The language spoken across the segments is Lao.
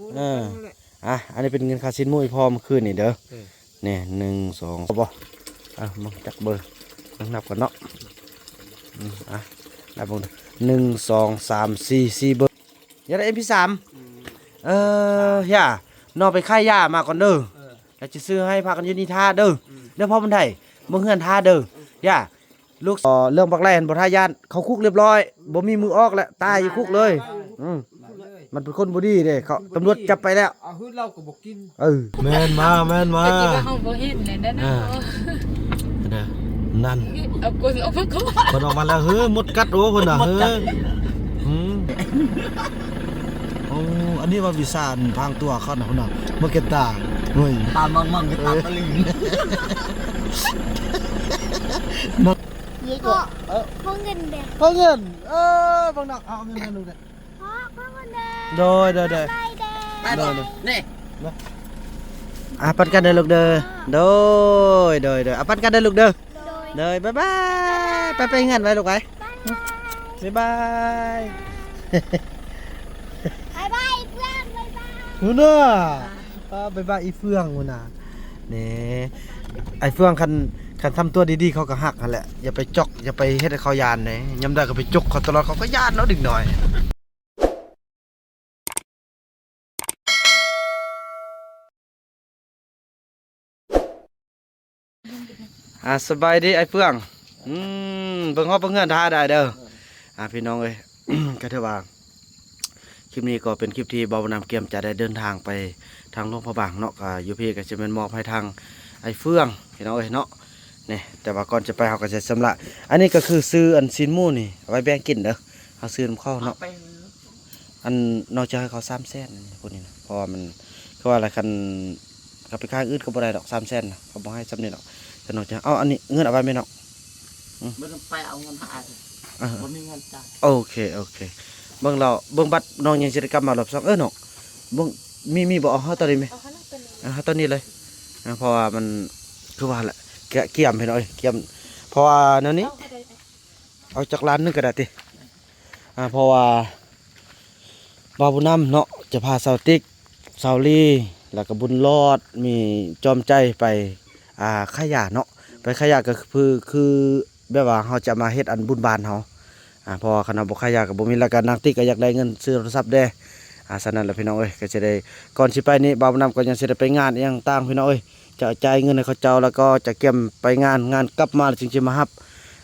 ເອີ ອ່ະ ອັນນີ້ເປັນເງິນຄ່າຊີ້ນໝູອີ່ພໍ່ມື້ຄືນນີ້ເດີ. ເອີ ນີ້ ໜຶ່ງ ສອງ ບໍ່ ອ່ະ ເບິ່ງຈັກເບີ ເບິ່ງນັບກ່ອນເນາະ. ອືມ ອ່ະ ນັບເບິ່ງເດີ ໜຶ່ງ ສອງ ສາມ ສີ່ ສີ່ເບີ. ຢາກໄດ້ ເອັມ ພີ ສາມ. ອືມ ເອີ ຢ່າ ນ້ອງໄປຂາຍຢາມາກ່ອນເດີ. ເອີ ແລ້ວຈະຊື້ໃຫ້ ພາກັນຢູ່ນີ້ຖ້າເດີ. ອືມ ເດີພໍ່ບຸນໄທ ເບິ່ງເຮືອນຖ້າເດີ. ຢ່າ ລູກ ເອີ ເລື່ອງບັກໄລ່ຫັ້ນບໍ່ທ່າຢ້ານ ເຂົ້າຄຸກລຽບລ້ອຍ ບໍ່ມີມື້ອອກແລ້ວ ຕາຍຢູ່ຄຸກເລີຍ. ອືມ ມັນເປັນຄົນບໍ່ດີເດ້ ເຂົາ ຕຳຫຼວດຈັບໄປແລ້ວ ເອົາ ເຮົາກໍບໍ່ກິນ. ເອີ ແມ່ນມາ ແມ່ນມາ ແຕ່ວ່າເຮົາບໍ່ເຫັນແລ້ວນະ. ອ່າ ເນາະ ນັ້ນ ເອົາຄົນອອກມາກ່ອນ ເພິ່ນອອກມາແລ້ວ. ເຮີ ມົດກັດ ໂອ້ ເພິ່ນນະ ມົດກັດ ເຮີ. ອືມ ໂອ້ ອັນນີ້ວ່າວິຊາອັນພາງຕົວເຂົານະ ພຸ້ນນະ ມາເກັດຕາ ໂອ້ຍ ຕາມັງໆ ເກັດຕາ ເອີ ຕະລິງ. ນີ້ກໍ ພໍ່ ເອີ ຂໍເງິນແດ່ ຂໍເງິນ. ເອີ ບັກນອກ ເອົາເງິນໃຫ້ລູກແດ່. ພໍ່ ຂໍເງິນແດ່ ໂດຍ ໂດຍ ໂດຍ ບາຍບາຍແດ່ ໂດຍ ໂດຍ ນີ້ ອ່ະ ປັນກັນເດີລູກເດີ. ໂດຍ ໂດຍ ໂດຍ ອ່ະ ປັນກັນເດີລູກເດີ. ໂດຍ ໂດຍ ບາຍບາຍ ໄປ ໄປເຮືອນໄວ້ລູກໄປ. ບາຍບາຍ ບາຍບາຍ ບາຍບາຍ ອີ່ເຟືອງ ບາຍບາຍ ອີ່ເຟືອງ ພຸ້ນນະ ບາຍບາຍ ອີ່ເຟືອງ ພຸ້ນນະ. ນີ້ ອ້າຍເຟືອງ ຄັນ ຄັນທຳຕົວດີໆ ເຂົາກໍຮັກຫັ້ນແຫຼະ ຢ່າໄປຈອກ ຢ່າໄປເຮັດໃຫ້ເຂົາຢ້ານເດ້. ຍາມໃດກໍໄປຈົກເຂົາຕະຫຼອດ ເຂົາກໍຢ້ານເນາະ ເດັກນ້ອຍ. ອ່າ ສະບາຍດີອ້າຍເຟືອງ. ອືມ ເບິ່ງຮອບເບິ່ງເຮືອນຖ້າໄດ້ເດີ. ອ່າ ພີ່ນ້ອງເອີຍ ກໍຖືວ່າ ຄລິບນີ້ກໍເປັນຄລິບທີ່ບ່າວນຳກຽມຈະໄດ້ເດີນທາງໄປທາງຫຼວງພະບາງເນາະ, ກໍຢູ່ພີ້ກໍຈະແມ່ນມອບໃຫ້ທາງອ້າຍເຟືອງ ພີ່ນ້ອງເອີຍເນາະ. ນີ້ ແຕ່ວ່າກ່ອນຈະໄປເຮົາກໍຈະຊຳລະ ອັນນີ້ກໍຄືຊື້ອັນຊີ້ນໝູນີ້ເອົາໄວ້ແບ່ງກິນເດີ, ເຮົາຊື້ນຳເຂົາເນາະ. ເອົາໄປ ອັນ ນ້ອງຈະໃຫ້ເຂົາສາມແສນ ອັນນີ້ ພວກນີ້ນະ, ເພາະວ່າມັນ ຄືວ່າລະ ຄັນ ເຂົາໄປຂາຍອື່ນກໍບໍ່ໄດ້ດອກ ສາມແສນນະ ເຂົາບໍ່ໃຫ້ສ່ຳນີ້ດອກ. ແຕ່ນ້ອງຈະ ເອົາອັນນີ້ ເງິນເອົາໄວ້ແມ່ນດອກ. ອືມ ບໍ່ໄດ້ໄປເອົາເງິນຫາ ເອີ ບໍ່ມີເງິນຈ່າຍ. ໂອເຄ ໂອເຄ ເບິ່ງແລ້ວ ເບິ່ງບັດນ້ອງຍັງຊິໄດ້ກັບມາລອບສອງ. ເອີ ນ້ອງ ເບິ່ງ ມີ ມີບໍ່? ເອົາ ເອົາຕອນນີ້ແມະ ເອົາ ເອົາຕອນນີ້ເລີຍ. ເອີ ເຮົາຕອນນີ້ເລີຍ ເອີ ເພາະວ່າມັນ ຄືວ່າລະ ກຽມ ພີ່ນ້ອງເອີຍ ກຽມ ເພາະວ່າແນວນີ້ ເອົາ ເອົາຈັກລ້ານໜຶ່ງກໍໄດ້ຕິ. ອ່າ ເພາະວ່າບ່າວບຸນນຳເນາະ ຈະພາສາວຕິກ ສາວລີ ແລ້ວກໍບຸນຫຼອດ ມີຈອມໃຈໄປ ອ່າ ຂາຍຢາເນາະ, ໄປຂາຍຢາກໍຄື ຄືແບບວ່າເຮົາຈະມາເຮັດອັນບຸນບ້ານເຮົາ. ອ່າ ເພາະວ່າຄັນເຮົາບໍ່ຂາຍຢາກໍບໍ່ມີ, ແລ້ວກໍນາງຕິກກໍຢາກໄດ້ເງິນຊື້ໂທລະສັບແດ່. ອ່າ ສະນັ້ນລະ ພີ່ນ້ອງເອີຍ ກໍຈະໄດ້ ກ່ອນຊິໄປນີ້ ບ່າວບຸນນຳກໍຍັງຊິໄດ້ໄປງານອີ່ຫຍັງຕ່າງ ພີ່ນ້ອງເອີຍ. ຈະຈ່າຍເງິນໃຫ້ເຂົາເຈົ້າ ແລ້ວກໍຈະກຽມໄປງານ, ງານກັບມາແລ້ວຈຶ່ງຈະມາຮັບ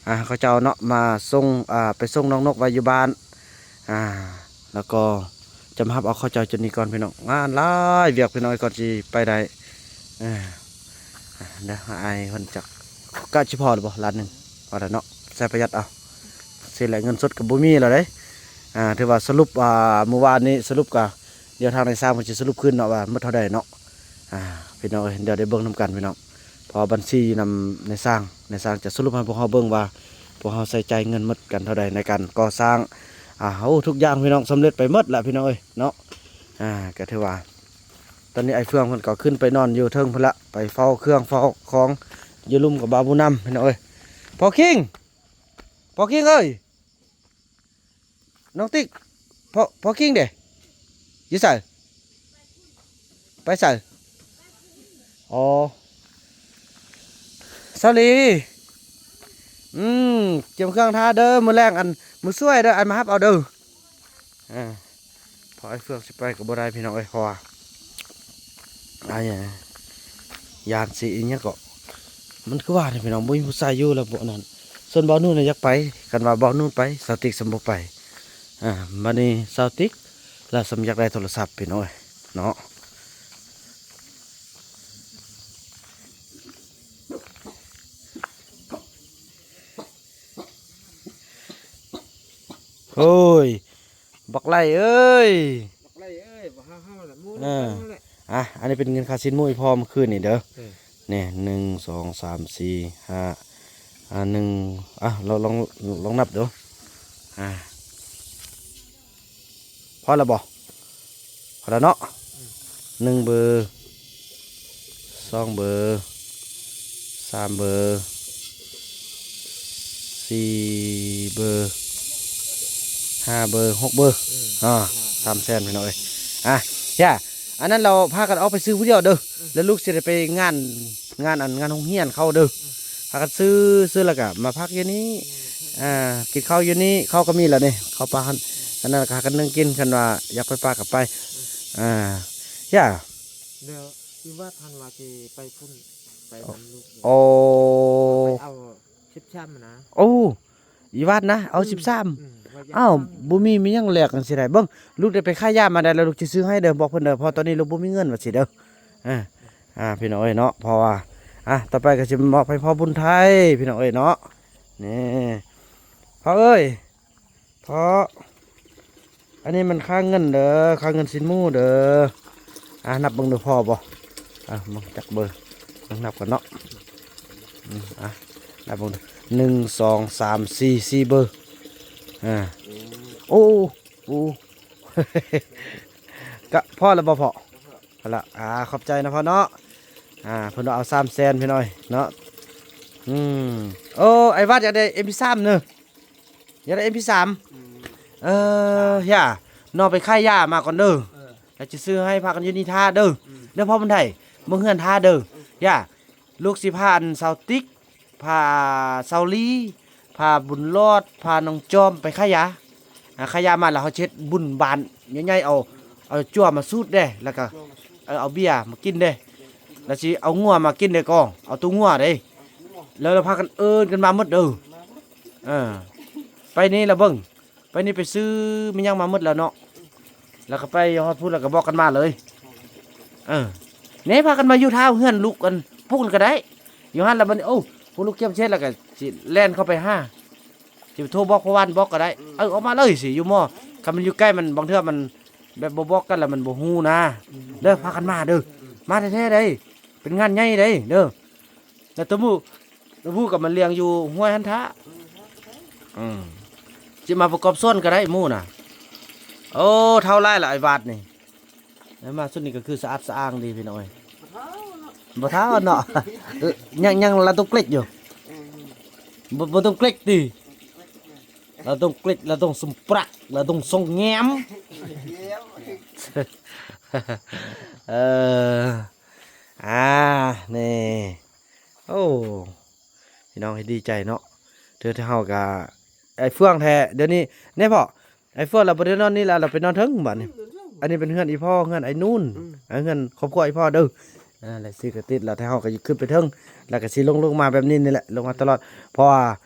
ອ່າ ເຂົາເຈົ້າເນາະ ມາສົ່ງ ອ່າ ໄປສົ່ງນ້ອງນົກໄວ້ຢູ່ບ້ານ ອ່າ ແລ້ວກໍຈະມາຮັບເອົາເຂົາເຈົ້າຈຸດນີ້ກ່ອນ ພີ່ນ້ອງ. ງານຫຼາຍວຽກ ພີ່ນ້ອງເອີຍ ກ່ອນຊິໄປໄດ້. ເອີ ດຽວອ້າຍເພິ່ນຈັກ ກະຊິພໍຫຼືບໍ່ ລ້ານໜຶ່ງ ວ່າແລ້ວເນາະ ໃສ່ປະຢັດເອົາ. ຊີ້ແຫຼະ ເງິນສົດກໍບໍ່ມີແລ້ວເດ້. ອ່າ ຖືວ່າສະຫຼຸບ ອ່າ ມື້ວານນີ້ສະຫຼຸບກະ ດຽວທາງນາຍຊ່າງເພິ່ນຊິສະຫຼຸບຄືນເນາະ ວ່າໝົດເທົ່າໃດເນາະ. ອ່າ ພີ່ນ້ອງເອີຍ ດຽວໄດ້ເບິ່ງນຳກັນ ພີ່ນ້ອງ. ເພາະບັນຊີຢູ່ນຳນາຍຊ່າງ, ນາຍຊ່າງຈະສະຫຼຸບໃຫ້ພວກເຮົາເບິ່ງວ່າ ພວກເຮົາໃຊ້ຈ່າຍເງິນໝົດກັນເທົ່າໃດໃນການກໍ່ສ້າງ. ອ່າ ໂອ້ ທຸກຢ່າງ ພີ່ນ້ອງ ສຳເລັດໄປໝົດລະ ພີ່ນ້ອງເອີຍເນາະ. ອ່າ ກໍຖືວ່າ ຕອນນີ້ອ້າຍເຟືອງເພິ່ນກໍຂຶ້ນໄປນອນຢູ່ເທິງພຸ້ນລະ, ໄປເຝົ້າເຄື່ອງເຝົ້າຂອງຢູ່ລຸ່ມກັບບ່າວບຸນນຳ ພີ່ນ້ອງເອີຍ. ພໍ່ຄິງ ພໍ່ຄິງເອີຍ ນ້ອງຕິກ ພໍ່ ພໍ່ຄິງເດ ຢູ່ໃສ? ໄປໃສ? ອໍ ສາວລີ ອືມ ກຽມເຄື່ອງຖ້າເດີ ມື້ແລງ ອັນ ມື້ສວຍເດີ ອ້າຍມາຮັບເອົາເດີ. ອ່າ ເພາະອ້າຍເຟືອງຊິໄປກໍບໍ່ໄດ້ ພີ່ນ້ອງເອີຍ ເພາະວ່າ ອ້າຍ ຢ້ານຊິອີ່ຫຍັງເກາະ ມັນຄືວ່ານີ້ ພີ່ນ້ອງ ບໍ່ມີຜູ້ຊາຍຢູ່ແລ້ວບໍ່ນັ້ນ. ສ່ວນບ່າວນູນນະຢາກໄປ, ຄັນວ່າບ່າວນູນໄປ ສາວຕິກສ່ຳບໍ່ໄປ. ອ່າ ບັດນີ້ສາວຕິກລະສ່ຳຢາກໄດ້ໂທລະສັບ ພີ່ນ້ອງເອີຍເນາະ. ໂອ້ຍ ບັກໄລ່ເອີຍ ບັກໄລ່ເອີຍ ບໍ່ເຮົາ ເຮົາແຫຼະ ໝູ່ ເອີ ນຳກັນຫັ້ນແຫຼະ. ອ່ະ ອັນນີ້ເປັນເງິນຄ່າຊີ້ນໝູອີ່ພໍ່ມື້ຄືນນີ້ເດີ. ເອີ ນີ້ ໜຶ່ງ ສອງ ສາມ ສີ່ ຫ້າ ອ່າ ໜຶ່ງ ອ່ະ ລອງ ລອງ ລອງນັບດູ. ອ່າ ພໍແລ້ວບໍ່? ພໍແລ້ວເນາະ. ອືມ ໜຶ່ງເບີ ສອງເບີ ສາມເບີ ສີ່ເບີ ຫ້າເບີ ຫົກເບີ. ອືມ ອ່າ ສາມແສນ ພີ່ນ້ອງເອີຍ. ອ່ະ ຢ່າ ອັນນັ້ນລາວພາກັນອອກໄປຊື້ຜູ້ດຽວເດີ ແລ້ວລູກຊິໄດ້ໄປງານ ງານອັນ ງານໂຮງຮຽນເຂົາເດີ ພາກັນຊື້ ຊື້ແລ້ວກະມາພັກຢູ່ນີ້ ອ່າ ກິນເຂົ້າຢູ່ນີ້ ເຂົ້າກໍມີແລ້ວນີ້ ເຂົ້າປ່າຫັ້ນ ອັນນັ້ນກໍຫາກັນໜຶ້ງກິນ ຄັນວ່າຢາກໄປປ່າກໍໄປ ອ່າ ຢ່າ ແລ້ວອີວາດຫັ້ນວ່າຊິໄປພຸ້ນ ໄປນຳລູກ ໂອ້ ໄປເອົາສິບສາມນະ ໂອ້ ອີວາດນະ ເອົາ ອືມ ສິບສາມ ອືມ ວ່າຢາກ ອ້າວ ຟັງ ບໍ່ມີ ມີຫຍັງແລກຈັ່ງຊິໄດ້ ເບິ່ງ ລູກໄດ້ໄປຂາຍຢາມາໄດ້ແລ້ວ ລູກຊິຊື້ໃຫ້ເດີ ບອກເພິ່ນເດີ ເພາະຕອນນີ້ລູກບໍ່ມີເງິນວ່າຊີ້ເດີ ອ່າ ອ່າ ພີ່ນ້ອງເອີຍເນາະ ເພາະວ່າ ອ່າ ຕໍ່ໄປກໍຊິມອບໃຫ້ພໍ່ບຸນໄທ ພີ່ນ້ອງເອີຍເນາະ ນີ້ ພໍ່ເອີຍ ເພາະ ອັນນີ້ມັນຄ່າເງິນເດີ ຄ່າເງິນຊີ້ນໝູເດີ ອ່າ ນັບເບິ່ງດູພໍບໍ່ ອ່າ ເບິ່ງຈັກເບີ ເບິ່ງນັບກ່ອນເນາະ ອືມ ອ່າ ນັບເບິ່ງດູ ໜຶ່ງ ສອງ ສາມ ສີ່ ສີ່ເບີ ອ່າ ໂອ້ ໂອ້ ກະພໍແລ້ວບໍ່ພໍ່? ພໍລະ ອ່າ ຂອບໃຈນະພໍ່ເນາະ ອ່າ ເພິ່ນວ່າເອົາສາມແສນພີ່ນ້ອງເນາະ ອືມ ໂອ້ ອ້າຍວັດຢາກໄດ້ເອັມພີສາມເນີ ຢາກໄດ້ເອັມພີສາມ ອືມ ເອີ ຢ່າ ນ້ອງໄປຂາຍຢາມາກ່ອນເດີ ເອີ ແລ້ວຈະຊື້ໃຫ້ ພາກັນຢູ່ນີ້ຖ້າເດີ ອືມ ເດີພໍ່ບຸນໄທ ເບິ່ງເຮືອນຖ້າເດີ ເອີ ຢ່າ ລູກຊິພາອັນສາວຕິກ ພາສາວລີ ພາບຸນຫຼອດ ພານ້ອງຈອມໄປຂາຍຢາ ອ່າ ຂາຍຢາມາແລ້ວເຮົາຊິເຮັດບຸນບ້ານໃຫຍ່ໆ ເອົາ ເອົາຈົວມາສູດເດ້ ແລ້ວກໍ ເອີ ເອົາເບຍມາກິນເດ້ ແລ້ວຊິເອົາງົວມາກິນເດ້ກໍ ເອົາໂຕງົວເດ້ ແລ້ວ ແລ້ວພາກັນເອີ້ນກັນມາໝົດເດີ ເອີ ໄປນີ້ລະເບິ່ງ ໄປນີ້ໄປຊື້ມີຫຍັງມາໝົດແລ້ວເນາະ ແລ້ວກໍໄປຮອດພຸ້ນແລ້ວກໍບອກກັນມາເລີຍ ເອີ ນີ້ພາກັນມາຢູ່ຖ້າເຮືອນລູກອັນປຸກນັ້ນກໍໄດ້ ຢູ່ຫັ້ນລະບັດນີ້ ໂອ້ ພວກລູກກຽມເຊັດແລ້ວກໍຊິແລ່ນເຂົ້າໄປຫາ ຊິໂທບອກພໍ່ຫວານບອກກໍໄດ້ ອືມ ເອີ ອອກມາເລີຍຊິຢູ່ໝໍ ຄັນມັນຢູ່ໃກ້ມັນ ບາງເທື່ອມັນແບບບໍ່ບອກກັນແລ້ວມັນບໍ່ຮູ້ນະ ອືມ ເດີ ພາກັນມາເດີ ອືມ ມາແທ້ໆເດ້ ເປັນງານໃຫຍ່ເດ້ເດີ ແລ້ວຕົວໝູ່ ແລ້ວໝູ່ກໍມາລ້ຽງຢູ່ຫ້ວຍຫັ້ນທ້າ ອືມ ຊິມາປະກອບສ່ວນກໍໄດ້ໝູ່ນະ ໂອ້ ເຖົ້າຫຼາຍລະອ້າຍວາດນີ້ ແລ້ວມາຊຸດນີ້ກໍຄືສະອາດສະອ້າງດີພີ່ນ້ອງເອີຍ ບໍ່ເຖົ້າເນາະ ຍັງ ຍັງລະຕຸກເກລັກຢູ່ ບໍ່ ບໍ່ຕ້ອງເກລັກຕິ ລະຕຸກເກລັກ ລະຕຸກສົມປຣາກ ລະຕຸກສົ່ງແງມ ເອີ ອ່າ ນີ້ ໂອ້ ພີ່ນ້ອງເຮັດດີໃຈເນາະ ເທື່ອທີ່ເຮົາກະ ໄອ້ເຟືອງແທ້ ດຽວນີ້ ນີ້ພໍ່ ໄອ້ເຟືອງລາວບໍ່ໄດ້ນອນນີ້ລະ ລາວໄປນອນເທິງບາດນີ້ ອັນນີ້ເປັນເຮືອນອີ່ພໍ່ ເຮືອນໄອ້ນູນ ອືມ ເຮືອນຄອບຄົວອີ່ພໍ່ເດີ ອ່າ ແລ້ວຊິກະຕິດລະ ແຕ່ເຮົາກໍຢູ່ຂຶ້ນໄປເທິງ ແລ້ວກໍຊິລົງ ລົງມາແບບນີ້ນີ້ແຫຼະ ລົງມາຕະຫຼອດ ເພາະວ່າ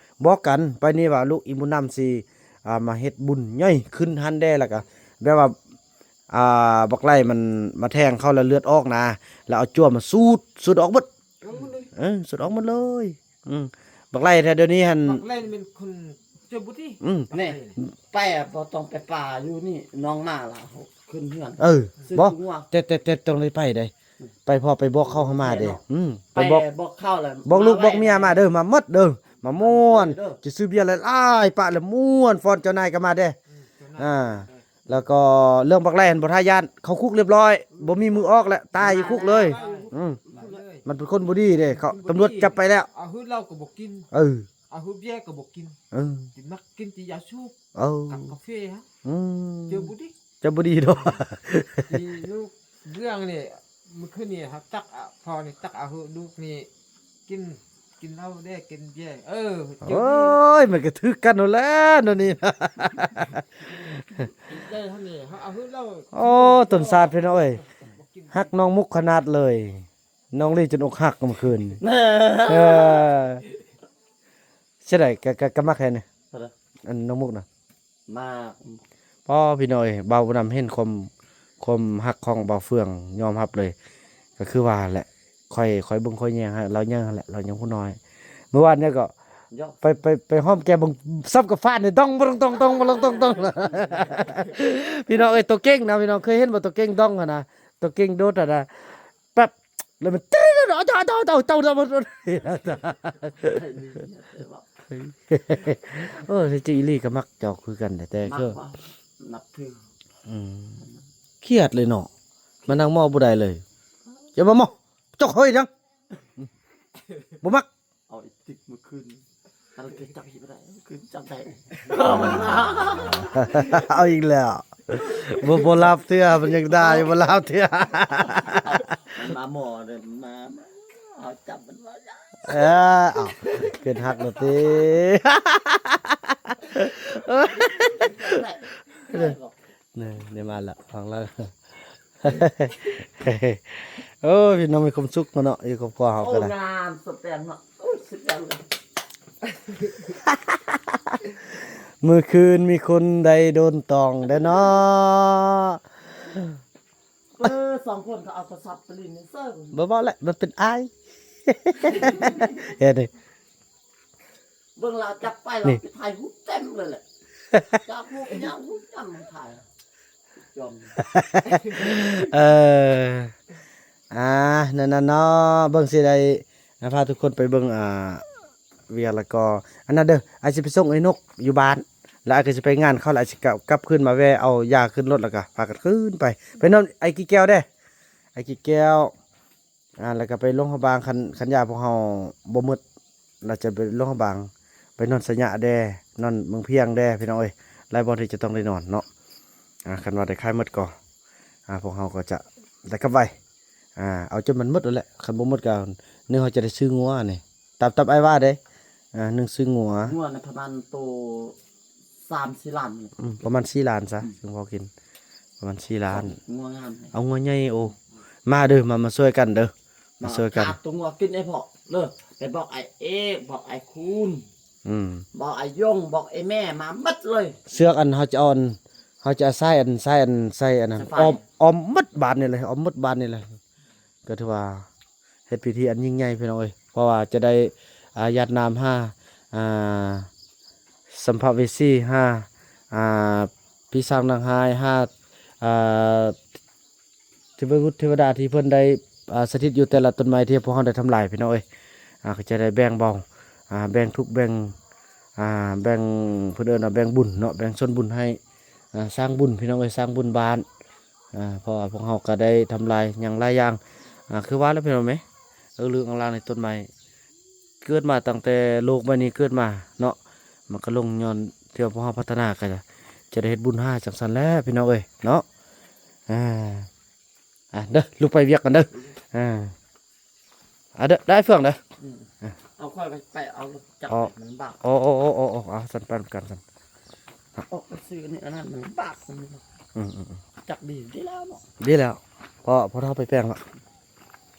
ບອກກັນໄປນີ້ວ່າລູກອີ່ບຸນນຳຊິ ອ່າ ມາເຮັດບຸນໃຫຍ່ຂຶ້ນຫັ້ນເດ້ ແລ້ວກໍແບບວ່າ ອ່າ ບັກໄລ່ມັນມາແທງເຂົາແລ້ວເລືອດອອກນະ ແລ້ວເອົາຈົວມາສູດ ສູດອອກເບິດ ເອົາໝົດເລີຍ ເອີ ສູດອອກໝົດເລີຍ ອືມ ບັກໄລ່ແທ້ດຽວນີ້ຫັ້ນ ບັກໄລ່ນີ້ແມ່ນຄົນເຈົ້າບຸດຕິ ອືມ ນີ້ ໄປບໍ່ຕ້ອງໄປປ່າຢູ່ນີ້ ນ້ອງມາລະ ຂຶ້ນເຮືອນ ເອີ ບໍ່ ແຕ່ ແຕ່ ແຕ່ຕ້ອງໄດ້ໄປເດ້ ໄປພໍໄປບອກເຂົາໃຫ້ມາເດ້ ອືມ ໄປບອກ ໄປບອກເຂົາລະ ບອກລູກບອກເມຍມາເດີ ມາໝົດເດີ ມາມ່ວນ ຈະຊື້ເບຍຫຼາຍໆ ປະແລ້ວມ່ວນ ຟ້ອນເຈົ້ານາຍກໍມາເດ້ ອືມ ເຈົ້ານາຍ ອ່າ ແລ້ວກໍເລື່ອງບັກໄລ່ຫັ້ນບໍ່ທ່າຢ້ານ ເຂົ້າຄຸກລຽບຮ້ອຍ ບໍ່ມີມື້ອອກແລ້ວ ຕາຍຢູ່ຄຸກເລີຍ ຕາຍຢູ່ຄຸກ ອືມ ຕາຍເລີຍ ມັນເປັນຄົນບໍ່ດີເດ້ ເຂົາ ຕຳຫຼວດຈັບໄປແລ້ວ ອາຫານເຫຼົ້າກໍບໍ່ກິນ ເອີ ອາຫານເບຍກໍບໍ່ກິນ ເອີ ຊິມັກກິນແຕ່ຢາສູບ ເອີ ກັບກາເຟ ອືມ ເຈົ້າບໍ່ດີ ເຈົ້າບໍ່ດີດອກ ອີລູກເບືອງນີ້ ມື້ຄືນນີ້ເຮົາຕັກ ອາ ພໍ່ນີ້ຕັກອາຫານລູກນີ້ ກິນ ກິນເຫຼົ້າແດ່ ກິນເບຍ ເອີ ໂອ້ຍ ມັນກໍຖືກກັນໂລດແຫຼະໂນນນີ້ ກິນໄດ້ຫັ້ນນີ້ ເຮົາເອົາເຮົາເຫຼົ້າ ໂອ້ ຕົ້ນຊາດພີ່ນ້ອງເອີຍ ຮັກນ້ອງມຸກຂະໜາດເລີຍ ນ້ອງລີຈົນອົກຫັກເມື່ອຄືນ ເອີ ເອີ ເສຍດາຍ ກະ ກະ ກະມັກແທ້ນີ້ ອັນນ້ອງມຸກນະ ມາກ ພໍພີ່ນ້ອງເອີຍ ບ່າວບຸນນຳເຫັນຄວາມ ຄວາມຮັກຂອງບ່າວເຟືອງ ຍອມຮັບເລີຍ ກໍຄືວ່າແຫຼະ ຂ້ອຍ ຂ້ອຍເບິ່ງຂ້ອຍແຍງໃຫ້ລາວໃຫຍ່ຫັ້ນແຫຼະ ລາວຍັງຜູ້ນ້ອຍ ມື້ວານນີ້ກໍ ຢອກ ໄປ ໄປ ໄປຫອມແກ້ມເບິ່ງ ສັບກັບຟ້ານີ້ ຕ້ອງ ຕ້ອງ ຕ້ອງ ຕ້ອງ ຕ້ອງ ພີ່ນ້ອງເອີຍ ໂຕເກັ່ງນະ ພີ່ນ້ອງເຄີຍເຫັນບໍ່ ໂຕເກັ່ງຕ້ອງຫັ້ນນະ ໂຕເກັ່ງໂດດຫັ້ນນະ ແປັບ ແລ້ວມັນ ໂຕ ໂຕ ໂຕ ໂຕ ໂຕ ໂຕ ໂອ້ ແທ້ຈິງອີ່ຫຼີກໍມັກເຈົ້າຄືກັນແທ້ ແຕ່ ມັກ ຄື ວ່ານັບຖື ອືມ ຄຽດເລີຍເນາະ ມານັ່ງໝໍບໍ່ໄດ້ເລີຍ ຢ່າມາໝໍ ເຈົ້າເຮັດຫຍັງ ບໍ່ມັກ ເອົາອີກຕິກມື້ຄືນ ອັນນັ້ນຄືຈັບອີກບໍ່ໄດ້ ຄືນຈັບໄດ້ ເອົາອີກແລ້ວ ບໍ່ ບໍ່ຫຼັບເທື່ອ ມັນຍັງດ່າຢູ່ ບໍ່ຫຼັບເທື່ອ. ມັນມາໝໍເດີ ມາ ມາ ເຮົາຈັບມັນວ່າ ເອີ ເອົາ ຂຶ້ນຮັກແລ້ວຕິ. ນີ້ ນີ້ມາລະ ຟັງລະ. ໂອ້ຍ ພີ່ນ້ອງມີຄວາມສຸກເນາະ ຢູ່ຄອບຄົວເຮົາ ໂອ້ ກໍໄດ້ ງາມສະແຕນເນາະ. ໂອ້ຍ ສຸດຍອດເລີຍ. ມື້ຄືນມີຄົນໄດ້ໂດນຕອງເດ້ເນາະ. ເອີ ສອງຄົນກໍເອົາໂທລະສັບໄປຫຼິ້ນເຊີ. ບໍ່ເວົ້າແຫຼະ ມັນເປັນອ້າຍ. ເຮັດນີ້ ເບິ່ງລາວຈັບໄປ ລາວໄປຖ່າຍຮູບເຕັມເລີຍແຫຼະ. ຈັບຮູບຫຍັງຮູບຫຍັງມາຖ່າຍ ຈອມ. ເອີ ອ່າ ນັ້ນນະເນາະ ເບິ່ງຊິໄດ້ ອ່າ ພາທຸກຄົນໄປເບິ່ງ ອ່າ ວຽກ ແລ້ວກໍອັນນັ້ນເດີ ອ້າຍຊິໄປສົ່ງໄອ້ນົກຢູ່ບ້ານ ແລ້ວອ້າຍກໍຊິໄປງານເຂົາ ແລ້ວອ້າຍຊິກັບ ກັບຄືນມາແວ່ເອົາຢາຂຶ້ນລົດ ແລ້ວກໍພາກັນຄືນໄປ ໄປນອນໄອ້ກີ່ແກ້ວເດ້ ໄອ້ກີ່ແກ້ວ ອ່າ ແລ້ວກໍໄປຫຼວງພະບາງ ຄັນ ຄັນຢາພວກເຮົາບໍ່ໝົດ ລະຈະໄປຫຼວງພະບາງ ໄປນອນໄຊຍະແດ່ ນອນເມືອງພຽງແດ່ ພີ່ນ້ອງເອີຍ ຫຼາຍບ່ອນທີ່ຈະຕ້ອງໄດ້ນອນເນາະ. ອ່າ ຄັນວ່າໄດ້ຂາຍໝົດກໍ ອ່າ ພວກເຮົາກໍຈະໄດ້ກັບໄວ ອ່າ ເອົາຈົນມັນໝົດນັ້ນແຫຼະ ຄັນບໍ່ໝົດກໍ ໜຶ່ງເຮົາຈະໄດ້ຊື້ງົວນີ້ ຕາມ ຕາມອ້າຍວ່າເດ້. ອ່າ ໜຶ່ງຊື້ງົວ ງົວນະປະມານໂຕ ສາມສີ່ລ້ານນີ້ ອືມ ປະມານສີ່ລ້ານຊະ ອືມ ຈຶ່ງພໍກິນ ປະມານສີ່ລ້ານ ງົວງາມ ເອົາງົວໃຫຍ່. ໂອ້ ມາເດີ ມາ ມາຊ່ວຍກັນເດີ ມາຊ່ວຍກັນ ມາຕາມຕົວງົວກິນໄອ້ພໍ່ເດີ ໄປບອກອ້າຍເອກ ບອກອ້າຍຄູນ ອືມ ບອກອ້າຍຍົງ ບອກອ້າຍແມ່ ມາໝົດເລີຍ. ເຊືອກອັນເຮົາຈະເອົາ ເຮົາຈະເອົາສາຍອັນ ສາຍອັນ ສາຍອັນນັ້ນ ສາຍໄຟ ອ້ອມ ອ້ອມໝົດບ້ານນີ້ເລີຍ ອ້ອມໝົດບ້ານນີ້ເລີຍ. ກໍຖືວ່າເຮັດພິທີອັນຍິ່ງໃຫຍ່ພີ່ນ້ອງເອີຍ ເພາະວ່າຈະໄດ້ ອ່າ ຢາດນ້ຳຫາ ອ່າ ສຳພະເວສີ ຫາ ອ່າ ຜີສາງນາງຮ້າຍ ຫາ ອ່າ ເທວະບຸດເທວະດາທີ່ເພິ່ນໄດ້ ອ່າ ສະຖິດຢູ່ແຕ່ລະຕົ້ນໄມ້ທີ່ພວກເຮົາໄດ້ທຳລາຍ ພີ່ນ້ອງເອີຍ. ອ່າ ກໍຈະໄດ້ແບ່ງເບົາ ອ່າ ແບ່ງທຸກແບ່ງ ອ່າ ແບ່ງ ເພິ່ນເອີ້ນວ່າແບ່ງບຸນເນາະ ແບ່ງສ່ວນບຸນໃຫ້ ອ່າ ສ້າງບຸນ ພີ່ນ້ອງເອີຍ ສ້າງບຸນບ້ານ. ອ່າ ເພາະວ່າພວກເຮົາກໍໄດ້ທຳລາຍຫຍັງຫຼາຍຢ່າງ ອ່າ ຄືວ່າແຫຼະພີ່ນ້ອງເອີຍ ເອີ ເລື່ອງລາວໃນຕົ້ນໄມ້ ເກີດມາຕັ້ງແຕ່ໂລກໃບນີ້ເກີດມາເນາະ ມັນກໍລົງຍ້ອນທີ່ວ່າພວກເຮົາພັດທະນາ ກໍຈະໄດ້ເຮັດບຸນຫາຈັ່ງຊັ້ນແຫຼະພີ່ນ້ອງເອີຍເນາະ. ອ່າ ອ່າ ເດີ ລູກໄປວຽກກັນເດີ. ອ່າ ອ່າ ເດີ ໄດ້ເຟືອງເດີ. ອືມ ອ່າ ເອົາຂ້ອຍໄປ ໄປເອົາລົດຈັກ ອໍ ມັນບາກ. ໂອ້ ໂອ້ ໂອ້ ໂອ້ ເອົາຊັ້ນ ໄປນຳກັນຊັ້ນ ອອກໄປຊື້ອັນນີ້ອັນນັ້ນ ມັນບາກ. ອືມ ອືມ ອືມ ຈັກດີ ດີແລ້ວເນາະ ດີແລ້ວ ພໍ ພໍເຮົາໄປແປງລະ.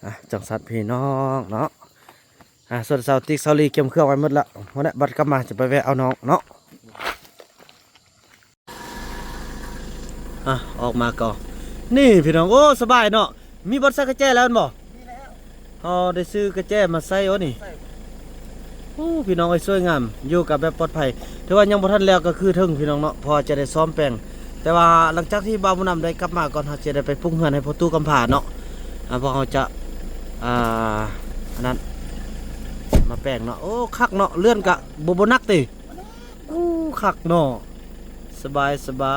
ອ່າ ຈັ່ງຊັ້ນພີ່ນ້ອງເນາະ. ອ່າ ສ່ວນສາວຕິກສາວລີກຽມເຄື່ອງໄວ້ໝົດລະ ພຸ້ນແຫຼະ ບັດກັບມາຈະໄປແວ່ເອົານ້ອງເນາະ. ອ່າ ອອກມາກໍ ນີ້ພີ່ນ້ອງ ໂອ້ ສະບາຍເນາະ ມີບ່ອນໃສ່ກະແຈແລ້ວແມ່ນບໍ່? ມີແລ້ວ ເຮົາໄດ້ຊື້ກະແຈມາໃສ່ໂອນີ້. ໂອ້ ພີ່ນ້ອງເອີຍ ສວຍງາມ ຢູ່ກັບແບບປອດໄພ ຖືວ່າຍັງບໍ່ທັນແລ້ວ ກໍຄືເຖິງພີ່ນ້ອງເນາະ ເພາະວ່າຈະໄດ້ສ້ອມແປງ ແຕ່ວ່າຫຼັງຈາກທີ່ບ່າວບຸນນຳໄດ້ກັບມາກ່ອນ ເຮົາຈະໄດ້ໄປປຸກເຮືອນໃຫ້ພໍ່ຕູ້ກຳພ້າເນາະ. ອ່າ ພວກເຮົາຈະ ອ່າ ອັນນັ້ນ ມາແປງເນາະ. ໂອ້ ຄັກເນາະ ເລື່ອນກະບໍ່ ບໍ່ໜັກຕິ. ໂອ້ ຄັກເນາະ ສະບາຍ ສະບາ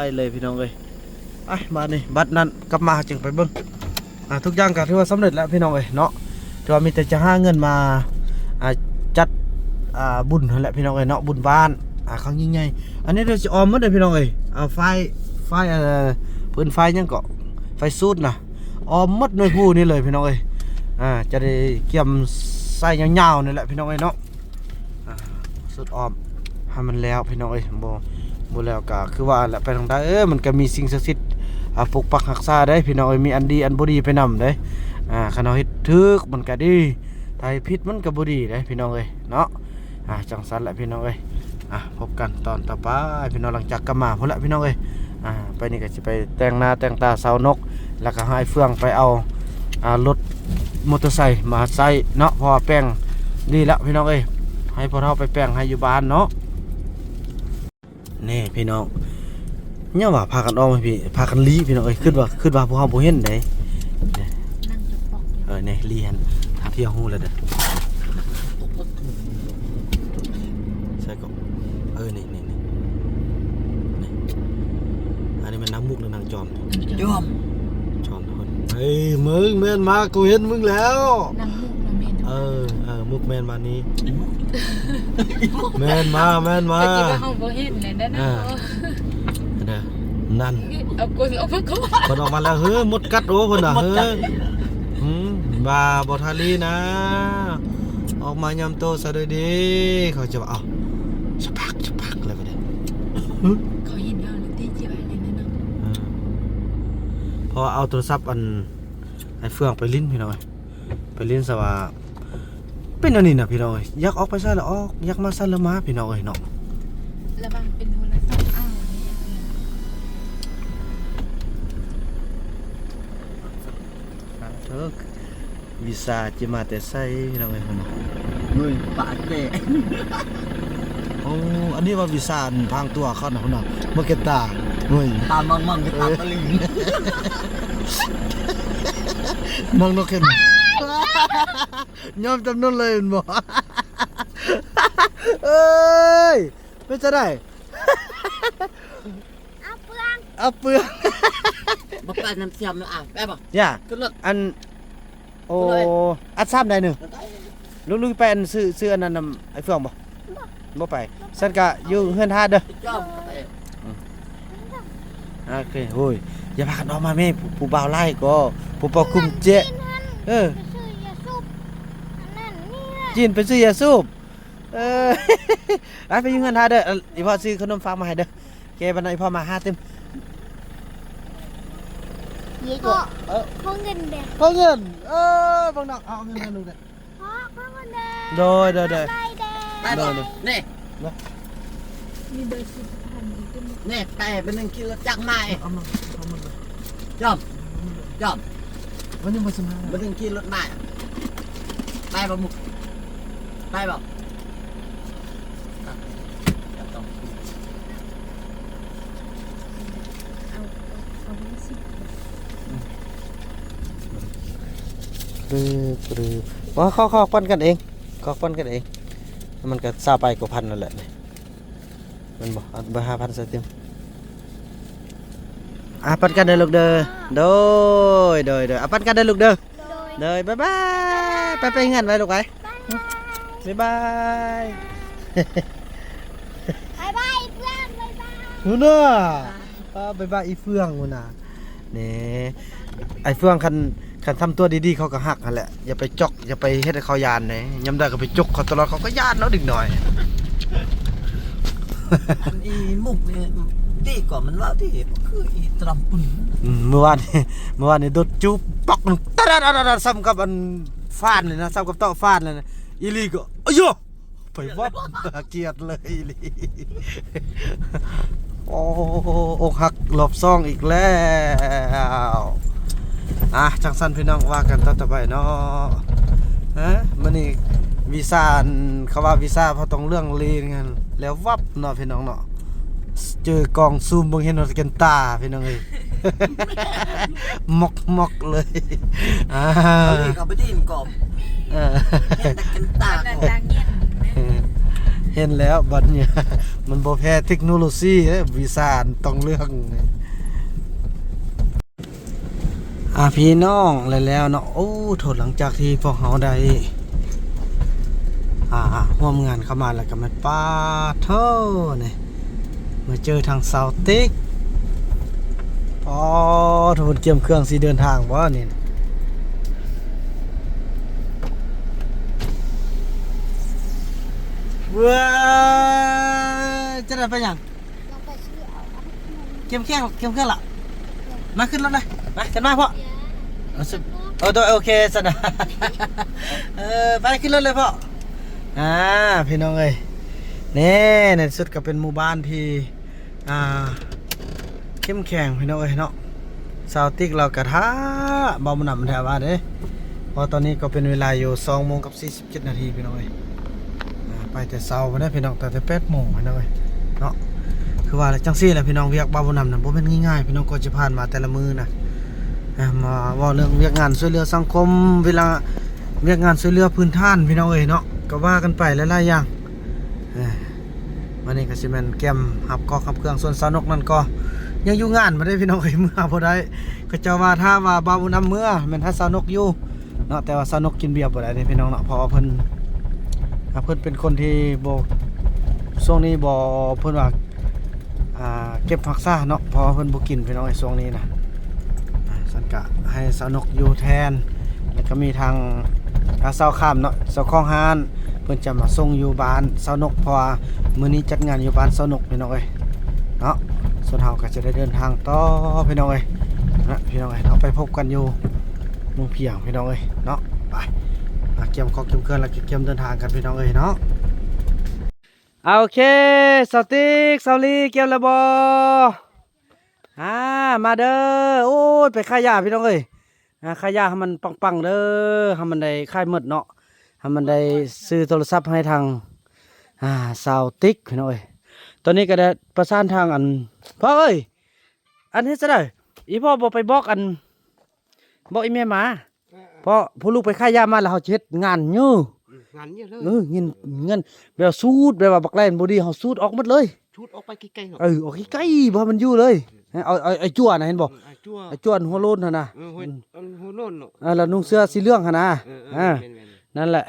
ຍເລີຍພີ່ນ້ອງເອີຍ. ໄປ ບາດນີ້ ບັດນັ້ນກັບມາເຮົາຈຶ່ງໄປເບິ່ງ. ອ່າ ທຸກຢ່າງກໍຖືວ່າສຳເລັດແລ້ວພີ່ນ້ອງເອີຍເນາະ ຖືວ່າມີແຕ່ຈະຫາເງິນມາ ອ່າ ຈັດ ອ່າ ບຸນຫັ້ນແຫຼະພີ່ນ້ອງເອີຍເນາະ ບຸນບ້ານ ອ່າ ຄັ້ງຍິ່ງໃຫຍ່. ອັນນີ້ດຽວຊິອ້ອມໝົດເດ້ພີ່ນ້ອງເອີຍ ເອົາຝ້າຍ ຝ້າຍ ເອີ ເພິ່ນຝ້າຍຫຍັງເກາະ ຝ້າຍສູດນະ ອ້ອມໝົດໜ່ວຍພູນີ້ເລີຍພີ່ນ້ອງເອີຍ. ອ່າ ຈະໄດ້ກຽມໃສ່ຍາວໆນີ້ແຫຼະພີ່ນ້ອງເອີຍເນາະ. ອ່າ ສຸດອ້ອມໃຫ້ມັນແລ້ວພີ່ນ້ອງເອີຍ ບໍ່ ບໍ່ແລ້ວກໍຄືວ່າແຫຼະ ໄປທາງໃດ ເອີ ມັນກໍມີສິ່ງສັກສິດ ອ່າ ປົກປັກຮັກສາເດ້ພີ່ນ້ອງເອີຍ ມີອັນດີອັນບໍ່ດີໄປນຳເດ້. ອ່າ ຄັນເຮົາເຮັດຖືກມັນກໍດີ ຖ້າເຮັດຜິດມັນກໍບໍ່ດີເດ້ພີ່ນ້ອງເອີຍເນາະ. ອ່າ ຈັ່ງຊັ້ນແຫຼະພີ່ນ້ອງເອີຍ ອ່າ ພົບກັນຕອນຕໍ່ໄປພີ່ນ້ອງ ຫຼັງຈາກກັບມາພຸ້ນແຫຼະພີ່ນ້ອງເອີຍ. ອ່າ ໄປນີ້ກໍຊິໄປແຕ່ງໜ້າແຕ່ງຕາສາວນົກ ແລ້ວກໍໃຫ້ເຟືອງໄປເອົາ ອ່າ ລົດມໍເຕີໄຊມາໃຊ້ເນາະ ເພາະວ່າແປງດີແລ້ວພີ່ນ້ອງເອີຍ ໃຫ້ພວກເຮົາໄປແປງໃຫ້ຢູ່ບ້ານເນາະ. ນີ້ພີ່ນ້ອງ ຍັງວ່າພາກັນອອກມາພີ້ ພາກັນລີ້ພີ່ນ້ອງເອີຍ ຄິດວ່າ ຄິດວ່າພວກເຮົາບໍ່ເຫັນເດ້. ນັ່ງຈຸກປອກຢູ່ ເອີ ນີ້ລີ້ຫັ້ນ ທາງທີ່ເຮົາຮູ້ແລ້ວເດີ. ໃສ່ກໍ ເອີ ນີ້ ນີ້ ນີ້ ນີ້ ອັນນີ້ແມ່ນນາງມຸກ ຫຼື ນາງຈອມ? ຈອມ ຈອມທຸກຄົນ. ເຮີ້ຍ ມຶງແມ່ນໝາ ກູເຫັນມຶງແລ້ວ. ນາງມຸກນະແມ່ນ ເອີ ເອີ ມຸກແມ່ນໝານີ້ ແມ່ນໝາ ແມ່ນໝາ. ເຮົາບໍ່ເຫັນແລ້ວເດີ ອ່າ ເດີ ໝ ນັ້ນ ເອົາກົນອອກມາກ່ອນ ເພິ່ນອອກມາແລ້ວ. ເຮີ ມົດກັດ ໂອ້ ເພິ່ນວ່າ ມົດກັດ ເຮີ ອືມ ວ່າບໍ່ທາລີນະ ອອກມາຍາມໂຕຊະໂດຍດີ ເຂົາຈະວ່າ ເອົ້າ ສະພັກ ສະພັກ ແລ້ວບັດນີ້ ເຂົາເຫັນເຮົາແລ້ວຕິ ຊິວ່າແນວນັ້ນເນາະ. ເອີ ເພາະວ່າເອົາໂທລະສັບອັນ ໄອ້ເຟືອງໄປຫຼິ້ນ ພີ່ນ້ອງເອີຍ ໄປຫຼິ້ນຊະວ່າ ເປັນອັນນີ້ນະພີ່ນ້ອງເອີຍ ຢາກອອກໄປໃສລະອອກ ຢາກມາໃສລະມາ ພີ່ນ້ອງເອີຍເນາະ. ລະວັງເປັນໂທລະສັບອ້າວນີ້ ເອີ ວີຊາຈະມາແຕ່ໃສ ພີ່ນ້ອງເອີຍ ເຮົານະ ເຮີ້ຍ ປາກແຕກ. ໂອ້ ອັນນີ້ວ່າວິຊາອັນພາງຕົວເຂົານະ ພຸ້ນນະ ເບິ່ງແກ່ນຕາ ໂອ້ຍ ຕາມັງໆ ຄືຕາຕະລິງ ເອີ ມັງນົກເຫັນບໍ່ ຍອມຈຳນົນເລີຍແມ່ນບໍ່? ເອີຍ ເປັນຈັ່ງໃດ? ເອົາເປືອງ ເອົາເປືອງ ບໍ່ໄປນຳຊຽມນຳອາ ໄປບໍ່? ຢ່າ ຂຶ້ນລົດ ອັນ ໂອ້ ອັດຊາມໃດໜຶ່ງ ລູກໆ ໄປອັນຊື້ ຊື້ອັນນັ້ນນຳໄອ້ເຟືອງບໍ່? ບໍ່ ບໍ່ໄປ ຊັ້ນກະຢູ່ເຮືອນທ່າເດີ ຈອມ ໂອເຄ. ໂອ້ຍ ຢ່າພາກັນອອກມາແມ່ ຜູ້ ຜູ້ບ່າວຫຼາຍກໍ ຜູ້ເປົ່າກຸ້ມແຈະ ເອີ ໄປຊື້ຢາສູບ ອັນນັ້ນນີ້ແຫຼະ ຈີນໄປຊື້ຢາສູບ ເອີ ໄປ ໄປຢູ່ເຮືອນທ່າເດີ ອີ່ພໍ່ຊື້ຂະໜົມຝາກມາໃຫ້ເດີ. ໂອເຄ ບັດນັ້ນອີ່ພໍ່ມາຫາຕື່ມ ເອີ ຂໍເງິນແດ່ ຂໍເງິນ ເອີ ບັກນ້ອງ ເອົາເງິນໃຫ້ລູກແດ່ ຂໍ ຂໍເງິນແດ່ ໂດຍ ໂດຍ ໂດຍ ໄປແດ່ ໄປບໍ່ ໂດຍ ໂດຍ ນີ້ ເນາະ ມີເບີສິບພັນຢູ່ຕິ ນີ້ ໄປ ບັດໜຶ່ງຂີ່ລົດຈັກມາ ເອົາມາ ເອົາມາ ຈອມ ຈອມ ມັນຍັງບໍ່ສະມາ ບັດໜຶ່ງຂີ່ລົດມາ ໄປບໍ່ມຸກ ໄປບໍ່? ເອົາ ເອົາ ເອົາໄວ້ສິບ ອືມ ປຶບ ປຶບ ວ່າເຂົາ ເຂົາປັນກັນເອງ ເຂົາປັນກັນເອງ ມັນກໍຊາວປາຍກວ່າພັນນັ້ນແຫຼະ ແມ່ນບໍ່? ເອົາເບີຫ້າພັນໃສ່ຕື່ມ ອ່າ ປັນກັນເດີລູກເດີ ໂດຍ ໂດຍ ໂດຍ ອ່າ ປັນກັນເດີລູກເດີ ໂດຍ ບາຍບາຍ ໄປ ໄປເຮືອນໄວ້ລູກໄປ ບາຍບາຍ ບາຍບາຍ ບາຍບາຍ ພຸ້ນນະ ອ່າ ບາຍບາຍອີ່ເຟືອງພຸ້ນນະ ນີ້ ໄອ້ເຟືອງ ຄັນ ຄັນທຳຕົວດີໆ ເຂົາກໍຮັກຫັ້ນແຫຼະ ຢ່າໄປຈອກ ຢ່າໄປເຮັດໃຫ້ເຂົາຢ້ານເດ້ ຍາມໃດກໍໄປຈົກເຂົາຕະຫຼອດ ເຂົາກໍຢ້ານເນາະເດັກນ້ອຍ ອັນອີ່ມຸກນີ້ ດີກວ່າມັນເວົ້າຕິ ບໍ່ຄືອີ່ຕຣຳປຸ້ນ ອືມ ມື້ວານ ມື້ວານນີ້ໂດດຈູບ ປັອກໜຶ່ງ ຕະດາດ ສ່ຳກັບອັນຟານເລີຍນະ ສ່ຳກັບເຕາະຟານເລີຍນະ ອີ່ຫຼີກໍ ອາໂຢ ໄປວັດ ກຽດເລີຍອີ່ຫຼີ ໂອ້ ອົກຫັກລອບສອງອີກແລ້ວ ອ່ະ ຈັ່ງຊັ້ນພີ່ນ້ອງ ວ່າກັນຕອນຕໍ່ໄປເນາະ ຮະ ມື້ນີ້ວິຊາ ອັນ ເຂົາວ່າວິຊາພະຕ້ອງເລື່ອງລີນ ແລ້ວວັບເນາະພີ່ນ້ອງເນາະ ເຈີກ້ອງຊູມເບິ່ງເຫັນຮອດແກ່ນຕາພີ່ນ້ອງເອີຍ ໝອກໆ ເລີຍ ອ່າ ເອົາອີກ ເອົາໄປທີ່ອື່ນກ່ອນ ເອີ ເຫັນແຕ່ແກ່ນຕາ ຕາງເຢັນ ເອີ ເຫັນແລ້ວບັດນີ້ ມັນບໍ່ແພ້ເຕັກໂນໂລຊີເດ້ ວິຊາອັນຕ້ອງເລື່ອງ ອ່າ ພີ່ນ້ອງ ແລ້ວໆ ເນາະ ໂອ້ ໂທ້ ຫຼັງຈາກທີ່ພວກເຮົາໄດ້ ອ່າ ຮ່ວມງານເຂົ້າມາແລ້ວກໍແມ່ນ ປາໂທ້ ນີ້ ມາເຈີທາງຊາວຕິກ ອໍ ທຸກຄົນກຽມເຄື່ອງຊິເດີນທາງບໍ່ນີ້ ເວີຍ ຈະໄດ້ໄປຫຍັງ? ລາວໄປຊື້ເອົາອັນນັ້ນ ເຂັ້ມແຂງ ເຂັ້ມແຂງລະ ມາຂຶ້ນລົດນະ ມາ ຂຶ້ນມາພໍ່ ເອີ ໂດຍ ໂອເຄຊັ້ນນະ ເອີ ໄປຂຶ້ນລົດເລີຍພໍ່ ອ່າ ພີ່ນ້ອງເອີຍ ນີ້ ໃນທີ່ສຸດກໍເປັນໝູ່ບ້ານທີ່ ອ່າ ເຂັ້ມແຂງພີ່ນ້ອງເອີຍເນາະ ຊາວຕິກລາວກະຖ້າເບົານຳແທ້ວ່າເດ້ ເພາະຕອນນີ້ກໍເປັນເວລາຢູ່ສອງໂມງກັບສີ່ສິບເຈັດນາທີພີ່ນ້ອງເອີຍ ອ່າ ໄປແຕ່ເຊົ້າພຸ້ນນະພີ່ນ້ອງ ຕັ້ງແຕ່ແປດໂມງພີ່ນ້ອງເອີຍເນາະ ຄືວ່າແຫຼະ ຈັ່ງຊີ້ແຫຼະພີ່ນ້ອງ ວຽກເບົານຳນະບໍ່ແມ່ນງ່າຍໆ ພີ່ນ້ອງ ກວ່າຈະຜ່ານມາແຕ່ລະມື້ນະ ອ່າ ມາເວົ້າເລື່ອງວຽກງານຊ່ວຍເຫຼືອສັງຄົມ ເວລາວຽກງານຊ່ວຍເຫຼືອພື້ນຖານພີ່ນ້ອງເອີຍເນາະ ກໍວ່າກັນໄປຫຼາຍໆຢ່າງ ເອີ ມື້ນີ້ກໍຊິແມ່ນກຽມຮັບເຄາະຮັບເຄື່ອງ ສ່ວນສາວນົກນັ້ນກໍຍັງຢູ່ງານບໍ່ໄດ້ພີ່ນ້ອງເອີຍ ເມືອບໍ່ໄດ້ ເຂົາເຈົ້າວ່າຖ້າວ່າບ່າວບຸນນຳເມືອແມ່ນໃຫ້ສາວນົກຢູ່ເນາະ ແຕ່ວ່າສາວນົກກິນເບຍບໍ່ໄດ້ເດ້ພີ່ນ້ອງເນາະ ເພາະວ່າເພິ່ນ ອ່າ ເພິ່ນເປັນຄົນທີ່ບໍ່ ຊ່ວງນີ້ບໍ່ ເພິ່ນວ່າ ອ່າ ເກັບຮັກສາເນາະ ເພາະວ່າເພິ່ນບໍ່ກິນພີ່ນ້ອງເອີຍ ຊ່ວງນີ້ນະ. ອ່າ ຊັ້ນກະໃຫ້ສາວນົກຢູ່ແທນ ແລ້ວກະມີທາງ ອ່າ ສາວຄຳເນາະ ເຈົ້າຂອງຮ້ານ ເພິ່ນຈະມາສົ່ງຢູ່ບ້ານສາວນົກ ເພາະວ່າມື້ນີ້ຈັດງານຢູ່ບ້ານສາວນົກພີ່ນ້ອງເອີຍເນາະ. ສ່ວນເຮົາກະຈະໄດ້ເດີນທາງຕໍ່ພີ່ນ້ອງເອີຍນະ ພີ່ນ້ອງເອີຍເນາະ. ໄປພົບກັນຢູ່ເມືອງພຽງພີ່ນ້ອງເອີຍເນາະ. ໄປ ອ່າ ກຽມຂອງກຽມເຄື່ອງ ແລ້ວກະກຽມເດີນທາງກັນພີ່ນ້ອງເອີຍເນາະ. ໂອເຄ ສາວຕິກ ສາວລີ ກຽມແລ້ວບໍ່? ອ່າ ມາເດີ. ໂອ້ຍ ໄປຂາຍຢາພີ່ນ້ອງເອີຍ. ອ່າ ຂາຍຢາໃຫ້ມັນປັງໆເດີ ໃຫ້ມັນໄດ້ຂາຍໝົດເນາະ ໃຫ້ມັນໄດ້ຊື້ໂທລະສັບໃຫ້ທາງ ອ່າ ສາວຕິກພີ່ນ້ອງເອີຍ. ຕອນນີ້ກະໄດ້ປະສານທາງ ອັນ ພໍ່ເອີຍ ອັນເຮັດຈັ່ງໃດ ອີພໍ່ບໍ່ໄປບອກ ອັນ ບອກອີແມ່ມາ ເອີໆ ເພາະຜູ້ລູກໄປຂາຍຢາມາແລ້ວ ເຮົາຈະເຮັດງານຢູ່ ອືມ ງານຢູ່ເລີຍ ເອີ ເງິນ ເງິນແບບສູດ ແບບວ່າບັກແລ່ນບໍ່ດີ ເຮົາສູດອອກໝົດເລີຍ ສູດອອກໄປໄກໆເນາະ ເອີ ອອກໄກໆ ບໍ່ໃຫ້ມັນຢູ່ເລີຍ. ເອີ ເອົາ ເອົາໄອ້ຈົວນະ ເຫັນບໍ່? ອືມ ໄອ້ຈົວນ ໄອ້ຈົວນຫົວໂລ້ນຫັ້ນນະ ເອີ ຫົວ ເອີ ຫົວໂລ້ນເນາະ ເອີ ແລ້ວນຸ່ງເສື້ອສີເຫຼືອງຫັ້ນນະ ເອີໆ ເອີ ແມ່ນໆ ນັ້ນແຫຼະ.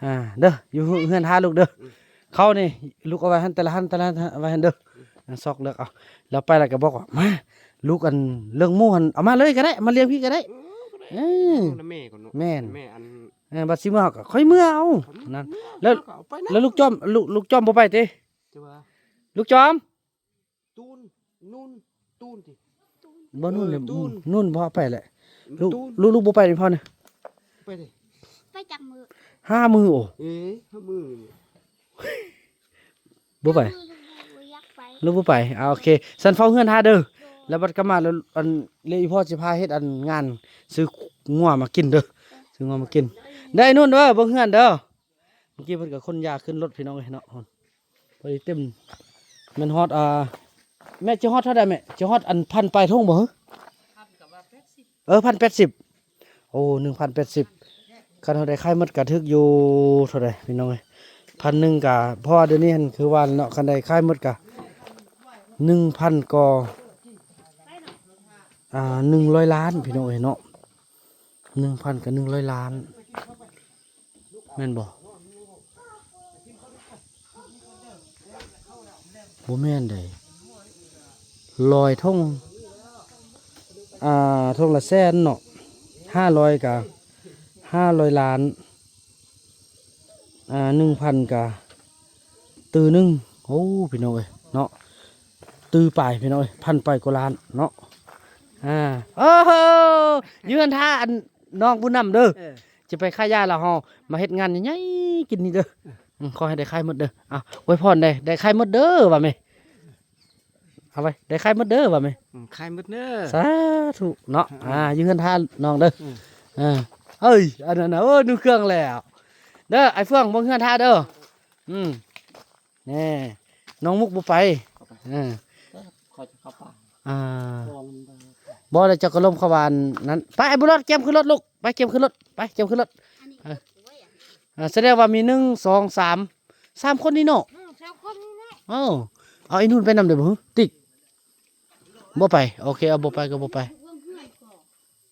ອ່າ ເດີ ຢູ່ເຮືອນຫາລູກເດີ ອືມ ເຂົ້ານີ້ລູກເອົາໄວ້ຫັ້ນ ແຕ່ລະຫັ້ນ ແຕ່ລະຫັ້ນ ເອົາໄວ້ຫັ້ນເດີ ອືມ ຊອກເລືອກເອົາ. ແລ້ວໄປແລ້ວກະບອກວ່າ ມາ ລູກ ອັນເລື່ອງໝູ່ຫັ້ນ ເອົາມາເລີຍກະໄດ້ ມາລ້ຽງພີ້ກະໄດ້ ເອີ ກະໄດ້ ເອີ ເອົານຳແມ່ກ່ອນເນາະ ແມ່ນ ແມ່ອັນ ເອີ ບັດຊິເມືອ ເຮົາກະຄ່ອຍເມືອ ເອົາ ເອີ ນັ້ນ ເອົາ ແລ້ວ ເອົາໄປນຳ ແລ້ວລູກຈອມ ລູກ ລູກຈອມບໍ່ໄປຕິ? ແຕ່ວ່າ ລູກຈອມ ຕູນ ນູນ ຕູນຕິ ບໍ່ນູນ ເອີ ເລີຍ ຕູນ ນູນບໍ່ເອົາໄປແຫຼະ ລູກ ຕູນ ລູກ ລູກບໍ່ໄປນີ້ພໍ່ນີ້ ໄປຕິ ໄປຈັກມື້ ຫ້າມື້. ໂອ້ ເອີ ຫ້າມື້ນີ້ ບໍ່ໄປ ລູກບໍ່ຢາກໄປ ລູກບໍ່ໄປ. ອ່າ ໂອເຄ ຊັ້ນເຝົ້າເຮືອນຖ້າເດີ ໂດຍ ແລ້ວບັດກັບມາແລ້ວ ອັນ ແລ້ວອີພໍ່ຊິພາເຮັດ ອັນ ງານຊື້ງົວມາກິນເດີ ຊື້ງົວມາກິນ ໄດ້ນູ່ນເດີ ເບິ່ງເຮືອນເດີ. ເມື່ອກີ້ເພິ່ນກະຂົນຢາຂຶ້ນລົດພີ່ນ້ອງເອີຍເນາະ ພໍດີເຕັມ ແມ່ນຮອດ ອ່າ ແມ່ ຈະຮອດເທົ່າໃດແມ່? ຈະຮອດອັນພັນປາຍຖົງບໍ່? ເອີ ພັນແປດສິບ ໂອ້ ໜຶ່ງພັນແປດສິບ ຄັນເຮົາໄດ້ຂາຍໝົດກະຖືກຢູ່ເທົ່າໃດພີ່ນ້ອງເອີຍ ພັນໜຶ່ງກະ ເພາະວ່າດຽວນີ້ຫັ້ນຄືວ່າເນາະ ຄັນໄດ້ຂາຍໝົດກະໜຶ່ງພັນກໍ ອ່າ ໜຶ່ງຮ້ອຍລ້ານພີ່ນ້ອງເອີຍເນາະ ໜຶ່ງພັນກະໜຶ່ງຮ້ອຍລ້ານ. ແມ່ນບໍ່? ບໍ່ແມ່ນໃດ ຮ້ອຍຖົງ ອ່າ ຖົງລະແສນເນາະ ຫ້າຮ້ອຍກະຫ້າຮ້ອຍລ້ານ ອ່າ ໜຶ່ງພັນກະຕື້ໜຶ່ງ. ໂອ້ ພີ່ນ້ອງເອີຍເນາະ ຕື້ປາຍພີ່ນ້ອງເອີຍ ພັນປາຍກວ່າລ້ານເນາະ. ອ່າ ໂອ້ໂຫ ຢູ່ຫັ້ນຖ້າ ອັນ ນ້ອງຜູ້ນຳເດີ ເອີ ຈະໄປຂາຍຢາແລ້ວເຮົາມາເຮັດງານໃຫຍ່ໆກິນນີ້ເດີ. ເອີ ອືມ ຂໍໃຫ້ໄດ້ຂາຍໝົດເດີ. ອ່າ ອວຍພອນໄດ້ ໄດ້ຂາຍໝົດເດີວ່າແມ່ ເອົາໄວ້ ໄດ້ຂາຍໝົດເດີວ່າແມ່. ອືມ ຂາຍໝົດເດີ ສາທຸເນາະ. ເອີ ອ່າ ຢູ່ເຮືອນຖ້ານ້ອງເດີ. ເອີ ເອີ ເອີຍ ອັນນັ້ນນະ ໂອ້ ນຸ່ງເຄື່ອງແລ້ວເດີ. ອ້າຍເຟືອງ ເບິ່ງເຮືອນຖ້າເດີ. ອືມ ແນ່ ນ້ອງມຸກບໍ່ໄປ. ເອີ ຂ້ອຍຈະເຂົ້າປ່າ ອ່າ ບໍ່ ແລ້ວເຈົ້າກະລົມເຂົ້າບ້ານນັ້ນ. ໄປ ອ້າຍບຸນລອດ ກຽມຂຶ້ນລົດລູກ ໄປ ກຽມຂຶ້ນລົດ ໄປ ກຽມຂຶ້ນລົດ. ເອີ ອ່າ ສະແດງວ່າມີ ໜຶ່ງ ສອງ ສາມ ສາມຄົນນີ້ເນາະ. ເອີ ສາມຄົນນີ້ແຫຼະ. ເອີ ເອົາ ອີນຸ່ນໄປນຳໄດ້ບໍ່? ຕິກ ບໍ່ໄປ ໂອເຄ ເອົາ ບໍ່ໄປກະບໍ່ໄປ.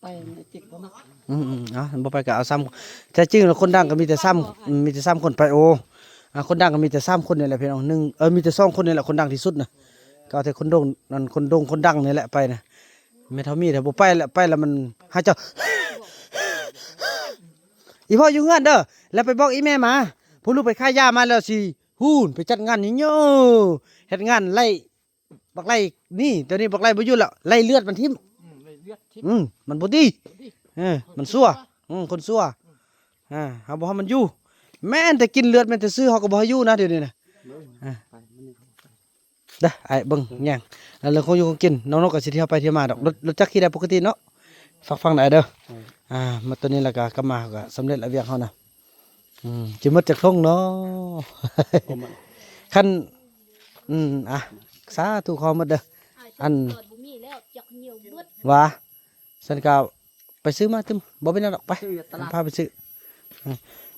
ໄປຕິກບໍ່ມັກ ອືມໆ ເອົາ ບໍ່ໄປກະເອົາສາມ ແທ້ຈິງແລ້ວຄົນດັງກະມີແຕ່ສາມ ມີແຕ່ສາມຄົນໄປ. ໂອ້ ອ່າ ຄົນດັງກະມີແຕ່ສາມຄົນນີ້ແຫຼະພີ່ນ້ອງ ໜຶ່ງ ເອີ ມີແຕ່ສອງຄົນນີ້ແຫຼະຄົນດັງທີ່ສຸດນະ ກະເອົາແຕ່ຄົນໂດ່ງ ອັນ ຄົນໂດ່ງຄົນດັງນີ້ແຫຼະໄປນະ. ແມ່ທອມມີແທ້ບໍ່ໄປລະ ໄປລະມັນຫາເຈົ້າ. ອີພໍ່ຢູ່ເຮືອນເດີ ແລ້ວໄປບອກອີແມ່ມາ ຜູ້ລູກໄປຂາຍຢາມາແລ້ວຊິ ຫູນ ໄປຈັດງານໃຫຍ່ໆ ເຮັດງານໄລ່ ບັກໄລ່ນີ້ ດຽວນີ້ບັກໄລ່ບໍ່ຢູ່ແລ້ວ ໄລ່ເລືອດມັນຖິ້ມ. ອືມ ໄລ່ເລືອດຖິ້ມ ອືມ ມັນບໍ່ດີ ບໍ່ດີ ເອີ ມັນຊົ່ວ ຄົນຊົ່ວ ອືມ ຄົນຊົ່ວ ອືມ ອ່າ ເຮົາບໍ່ໃຫ້ມັນຢູ່ ແມ່ນແຕ່ກິນເລືອດ ແມ່ນແຕ່ຊື້ ເຮົາກະບໍ່ໃຫ້ຢູ່ນະ ດຽວນີ້ນະ. ໂດຍ ອ່າ ໄປ ມັນນີ້ ເດີ ອ້າຍເບິ່ງ ອືມ ຫຍັງ ແລ້ວເລື່ອງຂອງຢູ່ຂອງກິນ ນ້ອງນົກກະຊິທຽວໄປທຽວມາດອກ ອືມ ລົດ ລົດຈັກຂີ່ໄດ້ປົກກະຕິເນາະ ຝາກຟັງໄດ້ເດີ. ອືມ ອ່າ ມາໂຕນີ້ແລ້ວກະກັບມາ ເຮົາກະສຳເລັດລະວຽກເຮົານະ. ອືມ ຊິໝົດຈັກຖົງເນາະ ບໍ່ໝົດ ຄັນ ອືມ ອ່ະ ສາທຸ ຂໍໝົດເດີ. ອັນ ບໍ່ມີແລ້ວ ຈັກເຫຍວໝົດ ຫວາ ຊັ້ນກະໄປຊື້ມາຕື່ມ ບໍ່ເປັນຫຍັງດອກ ໄປ ຊື້ຢູ່ຕະຫຼາດ ພາໄປຊື້. ເອີ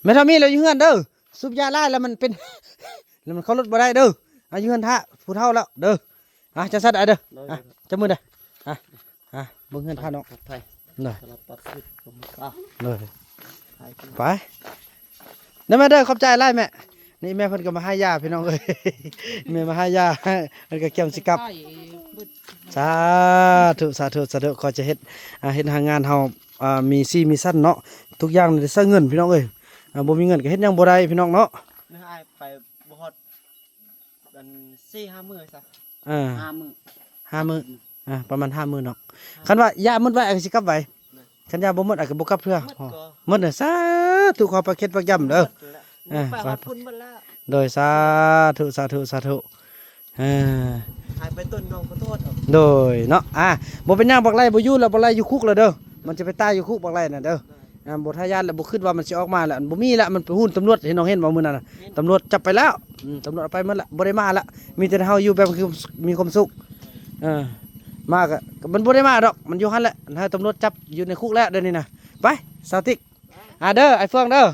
ແມ່ທອມມີແລ້ວຢູ່ເຮືອນເດີ ສູບຢາຫຼາຍແລ້ວມັນເປັນ ແລ້ວມັນເຂົ້າລົດບໍ່ໄດ້ເດີ. ອ່ະ ຢູ່ເຮືອນຖ້າ ຜູ້ເຖົ້າແລ້ວເດີ. ອ່ະ ຈັ່ງຊັ້ນເດີ ໂດຍ ອ່ະ ໂດຍ ຈັບມືເດີ. ອ່ະ ອ່ະ ເບິ່ງເຮືອນຖ້າເນາະ ປອດໄພ ໂດຍ ຕະຫຼອດປອດຊີວິດຂອງເຮົາ ໂດຍ ໄປ ໄປ ໄດ້ແມ່ເດີ ຂອບໃຈຫຼາຍແມ່. ນີ້ແມ່ເພິ່ນກໍມາໃຫ້ຢາພີ່ນ້ອງເອີຍ ແມ່ມາໃຫ້ຢາ ເພິ່ນກໍກຽມຊິກັບ. ສາທຸ ສາທຸ ສາທຸ ຂໍຈະເຮັດ ອ່າ ເຮັດໃຫ້ງານເຮົາ ອ່າ ມີຊີມີສັນເນາະ. ທຸກຢ່າງນີ້ໃຊ້ເງິນພີ່ນ້ອງເອີຍ. ອ່າ ບໍ່ມີເງິນກໍເຮັດຫຍັງບໍ່ໄດ້ພີ່ນ້ອງເນາະ. ໄດ້ອ້າຍໄປບໍ່ຮອດ ອັນ ສີ່ຫ້າມື້ຊະ. ເອີ ຫ້າມື້ ຫ້າມື້. ອ່າ ປະມານຫ້າມື້ເນາະ. ຄັນວ່າຢາໝົດໄວ ອ້າຍກໍຊິກັບໄວ. ຄັນຢາບໍ່ໝົດ ອ້າຍກໍບໍ່ກັບເທື່ອ. ໝົດກໍ ໝົດເດີ. ສາທຸ ຂໍປາກເຄັດປາກຢຳເດີ. ໝົດແລ້ວ ເອີ ໄປຮອດພຸ້ນໝົດແລ້ວ. ໂດຍ ສາທຸ ສາທຸ ສາທຸ. ເອີ ຫາຍໄປຕົ້ນນ້ອງຂໍໂທດ. ໂດຍເນາະ. ອ່າ ບໍ່ເປັນຫຍັງ ບັກໄລ່ບໍ່ຢູ່ແລ້ວ ບັກໄລ່ຢູ່ຄຸກແລ້ວເດີ. ມັນຈະໄປຕາຍຢູ່ຄຸກ ບັກໄລ່ນະເດີ. ອ່າ ບໍ່ທາຍາດແລ້ວ ບໍ່ຄິດວ່າມັນຊິອອກມາແລ້ວ. ບໍ່ມີລະ ມັນໄປຫຸ້ນຕຳຫຼວດ ເຫັນນ້ອງເຫັນບໍ່ມື້ນັ້ນນະ. ຕຳຫຼວດຈັບໄປແລ້ວ. ອືມ ຕຳຫຼວດເອົາໄປໝົດລະ ບໍ່ໄດ້ມາລະ. ມີແຕ່ເຮົາຢູ່ແບບມີຄວາມ ມີຄວາມສຸກ. ເອີ ມາກະ ມັນບໍ່ໄດ້ມາດອກ ມັນຢູ່ຫັ້ນແຫຼະ. ໃຫ້ຕຳຫຼວດຈັບຢູ່ໃນຄຸກແລ້ວດຽວນີ້ນະ. ໄປ ສາວຕິກ. ອ່າ ເດີ ອ້າຍເຟືອງເດີ. ໂອ້ຍ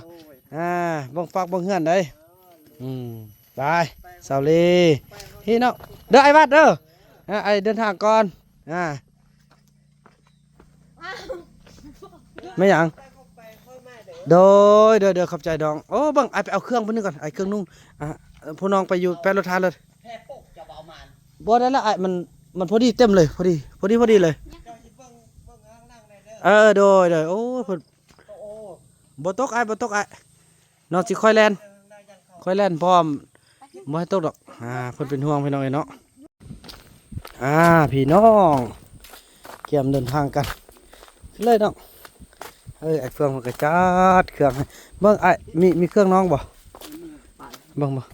ອ່າ ເບິ່ງຟາກເບິ່ງເຮືອນເດີ. ອືມ ໄປ ສາວລີ ພີ່ນ້ອງເດີ. ອ້າຍວັດເດີ. ອ່າ ອ້າຍເດີນທາງກ່ອນ. ອ່າ ແມ່ນຫຍັງ? ໂດຍ ໂດຍ ໂດຍ ຂອບໃຈນ້ອງ. ໂອ້ ເບິ່ງ ອ້າຍໄປເອົາເຄື່ອງຜູ້ໜຶ່ງກ່ອນ ອ້າຍ ເຄື່ອງນຸ່ງ. ອ່າ ຜູ້ນ້ອງໄປຢູ່ແປະລົດທາເລີຍ. ບໍ່ໄດ້ລະອ້າຍ ມັນ ມັນພໍດີເຕັມເລີຍ ພໍດີ ພໍດີ ພໍດີເລີຍ. ເອີ ໂດຍ ໂດຍ. ໂອ້ ເພິ່ນ ບໍ່ຕົກອ້າຍ ບໍ່ຕົກອ້າຍ. ນ້ອງຊິຄ່ອຍແລ່ນ ຄ່ອຍແລ່ນ ພ້ອມ ບໍ່ໃຫ້ຕົກດອກ. ອ່າ ເພິ່ນເປັນຫ່ວງພີ່ນ້ອງເອີຍເນາະ. ອ່າ ພີ່ນ້ອງ ກຽມເດີນທາງກັນ ຂຶ້ນເລີຍນ້ອງ. ເອີ ອ້າຍເຟືອງເພິ່ນກໍຈັດເຄື່ອງໃຫ້. ເບິ່ງອ້າຍ ມີ ມີເຄື່ອງນ້ອງບໍ່? ເບິ່ງບໍ່?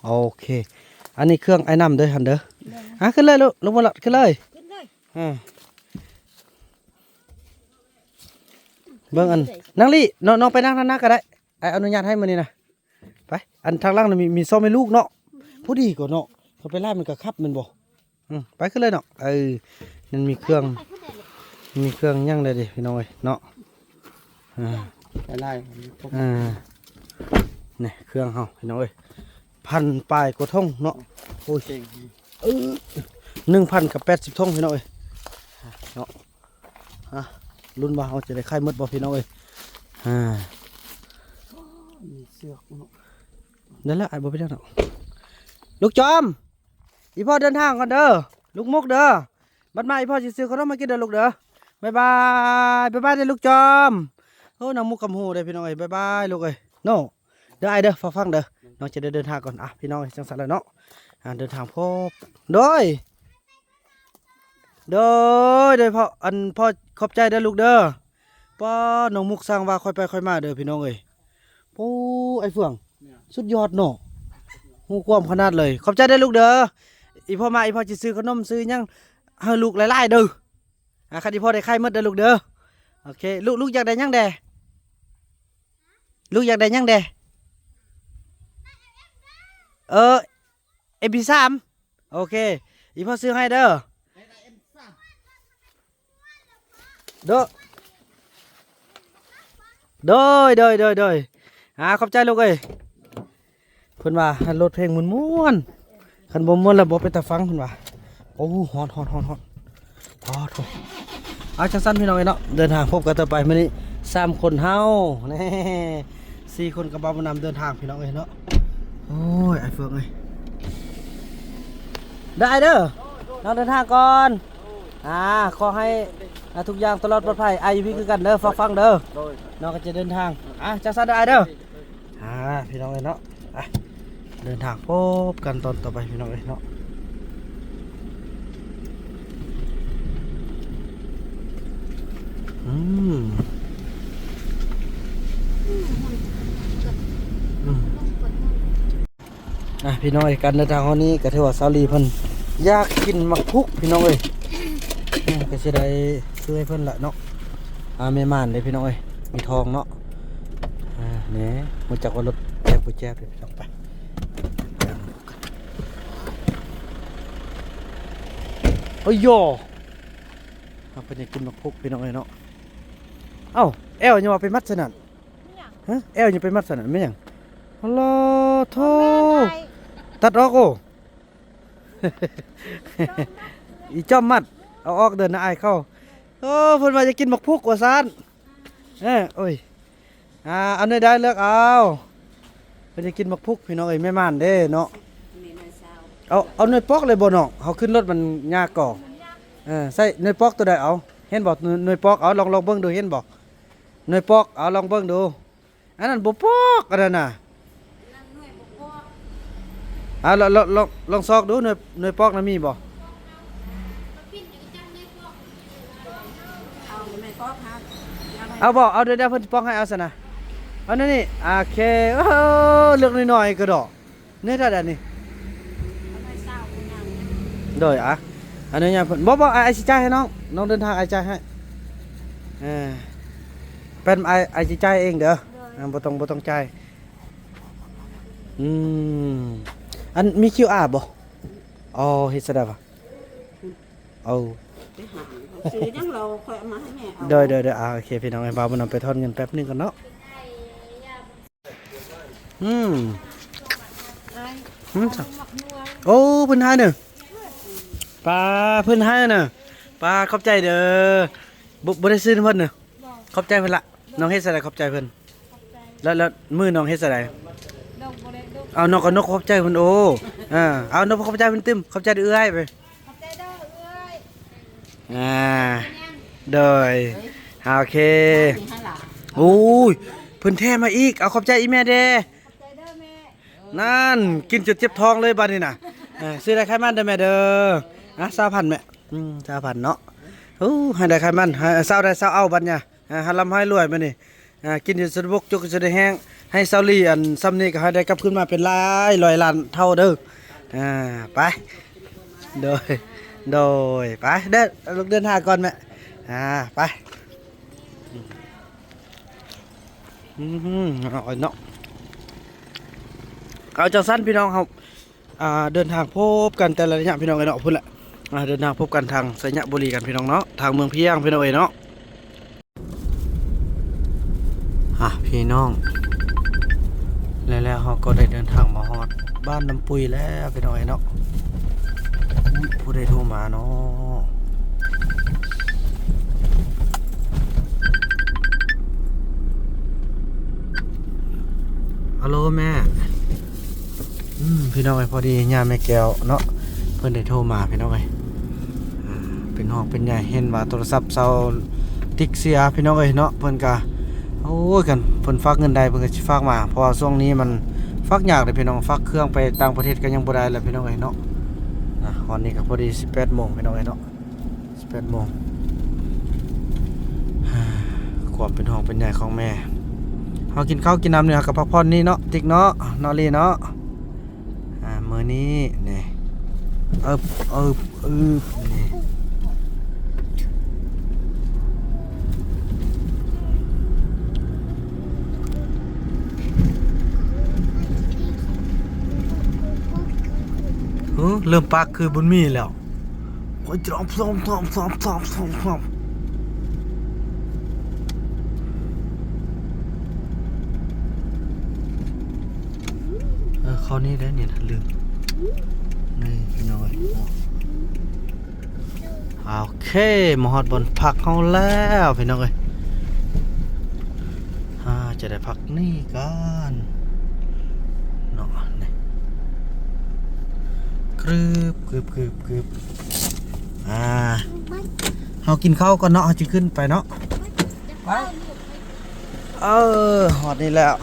ໂອເຄ ອັນນີ້ເຄື່ອງອ້າຍນຳເດີຫັ້ນເດີ. ອ່າ ຂຶ້ນເລີຍລູກ ລົງມາລະ ຂຶ້ນເລີຍ. ຂຶ້ນເລີຍ ອ່າ ເບິ່ງອັນ ນາງລີ ນ້ອງ ນ້ອງໄປນັ່ງທາງໜ້າກໍໄດ້ ອ້າຍອະນຸຍາດໃຫ້ມື້ນີ້ນະ. ໄປ ອັນທາງຫຼັງນະ ມີ ມີຊອກແມ່ລູກເນາະ. ອືມ ພໍດີກໍເນາະ ເຂົາໄປຫຼາຍມັນກໍຂັບແມ່ນບໍ່? ອືມ ໄປຂຶ້ນເລີຍເນາະ. ເອີ ນັ້ນມີເຄື່ອງ ມີເຄື່ອງຫຍັງໄດ້ເດ້ພີ່ນ້ອງເອີຍເນາະ. ອ່າ ຫຼາຍໆ ອ່າ ນີ້ເຄື່ອງເຮົາພີ່ນ້ອງເອີຍ. ພັນປາຍກວ່າຖົງເນາະ. ໂອ້ຍ ເກັ່ງ ເອີ ໜຶ່ງພັນກັບແປດສິບຖົງພີ່ນ້ອງເອີຍເນາະ. ອ່ະ ລຸ້ນວ່າເຮົາຈະໄດ້ຂາຍໝົດບໍ່ພີ່ນ້ອງເອີຍ. ອ່າ ມີເຊືອກເນາະ. ໄດ້ແລ້ວອ້າຍ ບໍ່ເປັນຫຍັງດອກ. ລູກຈອມ ອີ່ພໍ່ເດີນທາງກ່ອນເດີ ລູກມຸກເດີ. ບັດມາອີ່ພໍ່ຊິຊື້ຂະໜົມມາກິນເດີລູກເດີ. ບາຍບາຍ ບາຍບາຍເດີລູກຈອມ. ໂອ້ ນ້ອງມຸກກຳຮູ້ເດ້ພີ່ນ້ອງເອີຍ. ບາຍບາຍລູກເອີຍເນາະ. ເດີອ້າຍເດີ ຟັງໆເດີ ນ້ອງຈະໄດ້ເດີນທາງກ່ອນ. ອ່ະ ພີ່ນ້ອງເອີຍ ຈັ່ງຊັ້ນແຫຼະເນາະ. ອ່າ ເດີນທາງພົບ ໂດຍ ໂດຍ ໂດຍ ພໍ່ ອັນ ພໍ່ຂອບໃຈເດີລູກເດີ. ປ້າ ນ້ອງມຸກຊ່າງວ່າຄ່ອຍໄປຄ່ອຍມາເດີພີ່ນ້ອງເອີຍ. ໂອ້ ອ້າຍເຟືອງ ສຸດຍອດເນາະ ຮູ້ຄວາມຂະໜາດເລີຍ. ຂອບໃຈເດີລູກເດີ. ອີ່ພໍ່ມາ ອີ່ພໍ່ຊິຊື້ຂະໜົມຊື້ຫຍັງໃຫ້ລູກຫຼາຍໆເດີ. ອ່າ ຄັນອີ່ພໍ່ໄດ້ຂາຍໝົດເດີລູກເດີ. ໂອເຄ ລູກ ລູກຢາກໄດ້ຫຍັງແດ່? ລູກຢາກໄດ້ຫຍັງແດ່? ເອີ ເອັມພີສາມ ໂອເຄ ອີ່ພໍ່ຊື້ໃຫ້ເດີ. ໂດ ໂດຍ ໂດຍ ໂດຍ ໂດຍ. ອ່າ ຂອບໃຈລູກເອີຍ. ເພິ່ນວ່າໃຫ້ໂຫຼດເພງມ່ວນໆ ຄັນບໍ່ມ່ວນແລ້ວບໍ່ເປັນຕາຟັງເພິ່ນວ່າ. ໂອ້ ຮ້ອນ ຮ້ອນ ຮ້ອນ ຮ້ອນ. ໂອ້ໂຫ ເອົາ ຈັ່ງຊັ້ນພີ່ນ້ອງເອີຍເນາະ ເດີນທາງພົບກັນຕໍ່ໄປ. ມື້ນີ້ສາມຄົນເຮົາ ແນ່ ສີ່ຄົນກັບບ່າວບຸນນຳເດີນທາງພີ່ນ້ອງເອີຍເນາະ. ໂອ້ຍ ອ້າຍເຟືອງເອີຍ ໄດ້ເດີ ນ້ອງເດີນທາງກ່ອນ. ອ່າ ຂໍໃຫ້ ອ່າ ທຸກຢ່າງຕະຫຼອດປອດໄພ. ອ້າຍຢູ່ພີ້ຄືກັນເດີ ຝາກຝັງເດີ. ໂດຍ ນ້ອງກໍຈະເດີນທາງ. ອ່າ ຈັ່ງຊັ້ນເດີອ້າຍເດີ. ອ່າ ພີ່ນ້ອງເອີຍເນາະ ອ່ະ ເດີນທາງພົບກັນຕອນຕໍ່ໄປພີ່ນ້ອງເອີຍເນາະ. ອືມ ອືມ ອ່ະ ພີ່ນ້ອງເອີຍ ການເດີນທາງເຮົານີ້ກໍຖືວ່າສາວລີເພິ່ນຢາກກິນໝາກພຸກພີ່ນ້ອງເອີຍ. ອ່າ ກໍຊິໄດ້ຊື້ໃຫ້ເພິ່ນລະເນາະ. ອ່າ ແມ່ມ່ານເດ້ພີ່ນ້ອງເອີຍ ມີທອງເນາະ. ອ່າ ນີ້ ຮູ້ຈັກວ່າລົດແຈບບໍ່ແຈບເດ້ພີ່ນ້ອງ. ໄປ ໂອ້ຍໂຢ ອ່າ ເພິ່ນຢາກກິນໝາກພຸກພີ່ນ້ອງເອີຍເນາະ. ເອົ້າ ແອວຍັງວ່າໄປມັດໃສ່ນັ້ນ. ຫະ ແອວຍັງໄປມັດໃສ່ນັ້ນແມ່ນຫຍັງ? ໂອ້ໂລ ໂທ້ ຕັດອອກ. ໂອ້ ອີຈອມມັດ ເອົາອອກເດີ ນາອາຍເຂົາ. ໂອ້ ເພິ່ນວ່າຢາກກິນໝາກພຸກວ່າຊັ້ນ. ເອີ ໂອ້ຍ ອ່າ ເອົາໜ່ວຍໃດເລືອກເອົາ. ເພິ່ນຈະກິນໝາກພຸກ ພີ່ນ້ອງເອີຍ ແມ່ໝານເດ້ເນາະ. ນີ້ໜ່ວຍຊາວ. ເອົາ ເອົາໜ່ວຍປອກເລີຍບໍ່ນ້ອງ? ເຮົາຂຶ້ນລົດມັນຍາກກໍ. ເອີ ໃສ່ໜ່ວຍປອກໂຕໃດເອົາ? ເຫັນບໍ່? ໜ່ວຍ ໜ່ວຍປອກ ເອົາ ລອງ ລອງເບິ່ງດູ ເຫັນບໍ່? ໜ່ວຍປອກ ເອົາ ລອງເບິ່ງດູ. ອັນນັ້ນບໍ່ປອກ ອັນນັ້ນນະ. ເອົາ ລອງ ລອງ ລອງ ລອງຊອກດູ ໜ່ວຍ ໜ່ວຍປອກນະມີບໍ່? ເອົາແມ່ປອກຫາ ເອົາບໍ່? ເອົາ ດຽວ ດຽວເພິ່ນຊິປອກໃຫ້ ເອົາຊັ້ນນະ. ເອົາແນວນີ້ ໂອເຄ. ໂອ້ ເລືອກໜ້ອຍໆກະດອກ. ເນື້ອເທົ່າໃດນີ້? ເອົາໄວ້ຊາວ ໂດຍ ອະ ອະນຸຍາດເພິ່ນ. ບໍ່ ບໍ່ ອ້າຍ ອ້າຍຊິຈ່າຍໃຫ້ນ້ອງ. ນ້ອງເດີນທາງ ອ້າຍຈ່າຍໃຫ້. ເອີ ແປ້ນ ອ້າຍ ອ້າຍຊິຈ່າຍເອງເດີ. ໂດຍ ອາ ບໍ່ຕ້ອງ ບໍ່ຕ້ອງຈ່າຍ. ອືມ ອັນມີຄິວອາບໍ່? ອໍ ເຮັດຊະໄດວະ? ເອົາ ໄປຫາຊື້ຫຍັງລາວ ຂ້ອຍເອົາມາໃຫ້ແມ່ເອົາ. ໂດຍ ໂດຍ ໂດຍ. ອາ ໂອເຄ ພີ່ນ້ອງເອີຍ ບ່າວບຸນນຳໄປທອນເງິນແປັບໜຶ່ງກ່ອນເນາະ. ອືມ ອືມ ໂອ້ ເພິ່ນໃຫ້ເດີ ປ້າ ເພິ່ນໃຫ້ນະ ປ້າ ຂອບໃຈເດີ. ບໍ່ ບໍ່ໄດ້ຊື້ນຳເພິ່ນເດີ. ຂອບໃຈເພິ່ນລະ. ນ້ອງເຮັດຈັ່ງໃດຂອບໃຈເພິ່ນ? ແລ້ວ ແລ້ວມື້ນ້ອງເຮັດຈັ່ງໃດ? ເອົາ ນ້ອງກໍນົບຂອບໃຈເພິ່ນ. ໂອ້ ເອີ ເອົາ ນົບຂອບໃຈເພິ່ນຕື່ມ. ຂອບໃຈເອື້ອຍໄປ. ຂອບໃຈເດີເອື້ອຍ. ອ່າ ໂດຍ ໂອເຄ. ໂອ້ຍ ເພິ່ນແຖມມາອີກ. ເອົາ ຂອບໃຈອີ່ແມ່ແດ່. ນັ້ນ ກິນຈົນເຈັບທ້ອງເລີຍບາດນີ້ນະ. ເອີ ຊື້ໄດ້ໄຂມັນເດີແມ່ເດີ. ອ່ະ ຊາວພັນແມ່. ອືມ ຊາວພັນເນາະ. ໂອ້ ໃຫ້ໄດ້ໄຂມັນ ໃຫ້ຊາວໄດ້ຊາວເອົາບັດນີ້. ອ່າ ໃຫ້ລ່ຳໃຫ້ລວຍມື້ນີ້. ອ່າ ກິນຢູ່ສຸດບົກ ຈຸກຢູ່ສຸດແຮງ. ໃຫ້ຊາວລີ ອັນ ຊ່ຳນີ້ກໍໃຫ້ໄດ້ກັບຄືນມາເປັນຫຼາຍຮ້ອຍລ້ານເທົ່າເດີ. ອ່າ ໄປ. ໂດຍ ໂດຍ ໄປເດີ ລູກເດີນທາງກ່ອນແມ່. ອ່າ ໄປ. ອືມ ເອົາເນາະ ເອົາ ຈັ່ງຊັ້ນພີ່ນ້ອງເຮົາ ອ່າ ເດີນທາງພົບກັນແຕ່ລະໄລຍະ ພີ່ນ້ອງເອີຍເນາະ. ພຸ້ນແຫຼະ ອ່າ ເດີນທາງພົບກັນທາງໄຊຍະບູລີກັນ ພີ່ນ້ອງເນາະ ທາງເມືອງພຽງ ພີ່ນ້ອງເອີຍເນາະ. ອ່າ ພີ່ນ້ອງ ແລ້ວ ແລ້ວເຮົາກໍໄດ້ເດີນທາງມາຮອດບ້ານນ້ຳປຸຍແລ້ວ ພີ່ນ້ອງເອີຍເນາະ. ອຸ້ຍ ຜູ້ໃດໂທມາເນາະ? ຮັລໂຫຼແມ່. ອືມ ພີ່ນ້ອງເອີຍ ພໍດີຍາມແມ່ແກ້ວເນາະ ເພິ່ນໄດ້ໂທມາ ພີ່ນ້ອງເອີຍ. ອ່າ ເປັນຫ່ວງເປັນໃຍ ເຫັນວ່າໂທລະສັບຊາວຕິກເສຍ ພີ່ນ້ອງເອີຍເນາະ. ເພິ່ນກະ ໂອ້ຍ ຄັນເພິ່ນຝາກເງິນໄດ້ ເພິ່ນກະຊິຝາກມາ ເພາະວ່າຊ່ວງນີ້ມັນຝາກຍາກເດ້ ພີ່ນ້ອງ. ຝາກເຄື່ອງໄປຕ່າງປະເທດກະຍັງບໍ່ໄດ້ເລີຍ ພີ່ນ້ອງເອີຍເນາະ. ອ່າ ຮອດນີ້ກະພໍດີສິບແປດໂມງ ພີ່ນ້ອງເອີຍເນາະ. ສິບແປດໂມງ. ຄວາມເປັນຫ່ວງເປັນໃຍຂອງແມ່. ເຮົາກິນເຂົ້າກິນນ້ຳນີ້ ເຮົາກໍພັກຜ່ອນນີ້ເນາະ ຕິກເນາະ ເນາະລີເນາະ. ອ່າ ມື້ນີ້ນີ້ ເອີບ ເອີບ ເອີບ ນີ້. ເອີ ເລີ່ມປາກຄືບຸນມີແລ້ວ. ໂອ້ຍ ຈອມ ຈອມ ຈອມ. ເອີ ເຂົ້ານີ້ໄດ້ນີ້ນະ ລືມ. ນີ້ ພີ່ນ້ອງເອີຍ. ໂອເຄ ມາຮອດບ່ອນພັກເຮົາແລ້ວ ພີ່ນ້ອງເອີຍ. ອ່າ ຈະໄດ້ພັກນີ້ກ່ອນເນາະ ນີ້ ກຶບ ກຶບ ກຶບ ກຶບ. ອ່າ ເຮົາກິນເຂົ້າກ່ອນເນາະ ເຮົາຈຶ່ງຂຶ້ນໄປເນາະ. ໄປ. ເອີ ຮອດນີ້ແລ້ວ.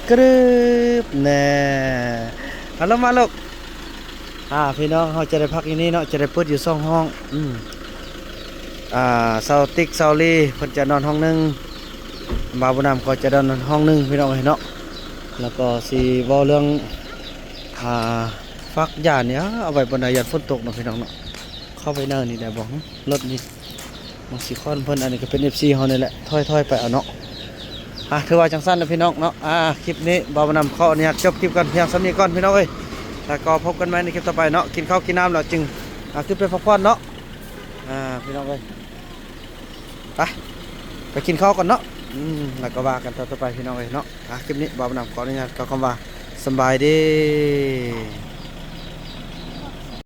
ກຶບ ແນ່ ເອົາລົງມາລູກ. ອ່າ ພີ່ນ້ອງ ເຮົາຈະໄດ້ພັກຢູ່ນີ້ເນາະ ຈະໄດ້ເປີດຢູ່ສອງຫ້ອງ. ອືມ ອ່າ ຊາວຕິກ ຊາວລີ ເພິ່ນຈະນອນຫ້ອງໜຶ່ງ ບ່າວບຸນນຳກໍຈະນອນຫ້ອງໜຶ່ງ ພີ່ນ້ອງເອີຍເນາະ. ແລ້ວກໍຊິເວົ້າເລື່ອງ ອ່າ ຝາກຢານີ້ ເອົາໄວ້ບ່ອນໃດ ຢ້ານຝົນຕົກເນາະ ພີ່ນ້ອງເນາະ. ເຂົ້າໄປໃນນີ້ໄດ້ບໍ່? ລົດນີ້ ມັນຊິຄ້ອນເພິ່ນ. ອັນນີ້ກໍເປັນເອັຟຊີເຮົານີ້ແຫຼະ ຖອຍໆໄປເອົາເນາະ. ອ່ະ ຖືວ່າຈັ່ງຊັ້ນນະພີ່ນ້ອງເນາະ. ອ່າ ຄລິບນີ້ບ່າວບຸນນຳຂໍອະນຸຍາດຈົບຄລິບກັນພຽງສ່ຳນີ້ກ່ອນ ພີ່ນ້ອງເອີຍ. ແລ້ວກໍພົບກັນໃໝ່ໃນຄລິບຕໍ່ໄປເນາະ. ກິນເຂົ້າກິນນ້ຳແລ້ວຈຶ່ງ ອ່າ ຂຶ້ນໄປພັກຜ່ອນເນາະ. ອ່າ ພີ່ນ້ອງເອີຍ ໄປ ໄປກິນເຂົ້າກ່ອນເນາະ. ອືມ ແລ້ວກໍວ່າກັນຕໍ່ໄປ ພີ່ນ້ອງເອີຍເນາະ. ອ່າ ຄລິບນີ້ບ່າວບຸນນຳຂໍອະນຸຍາດກ່າວຄຳວ່າ ສຳບາຍດີ.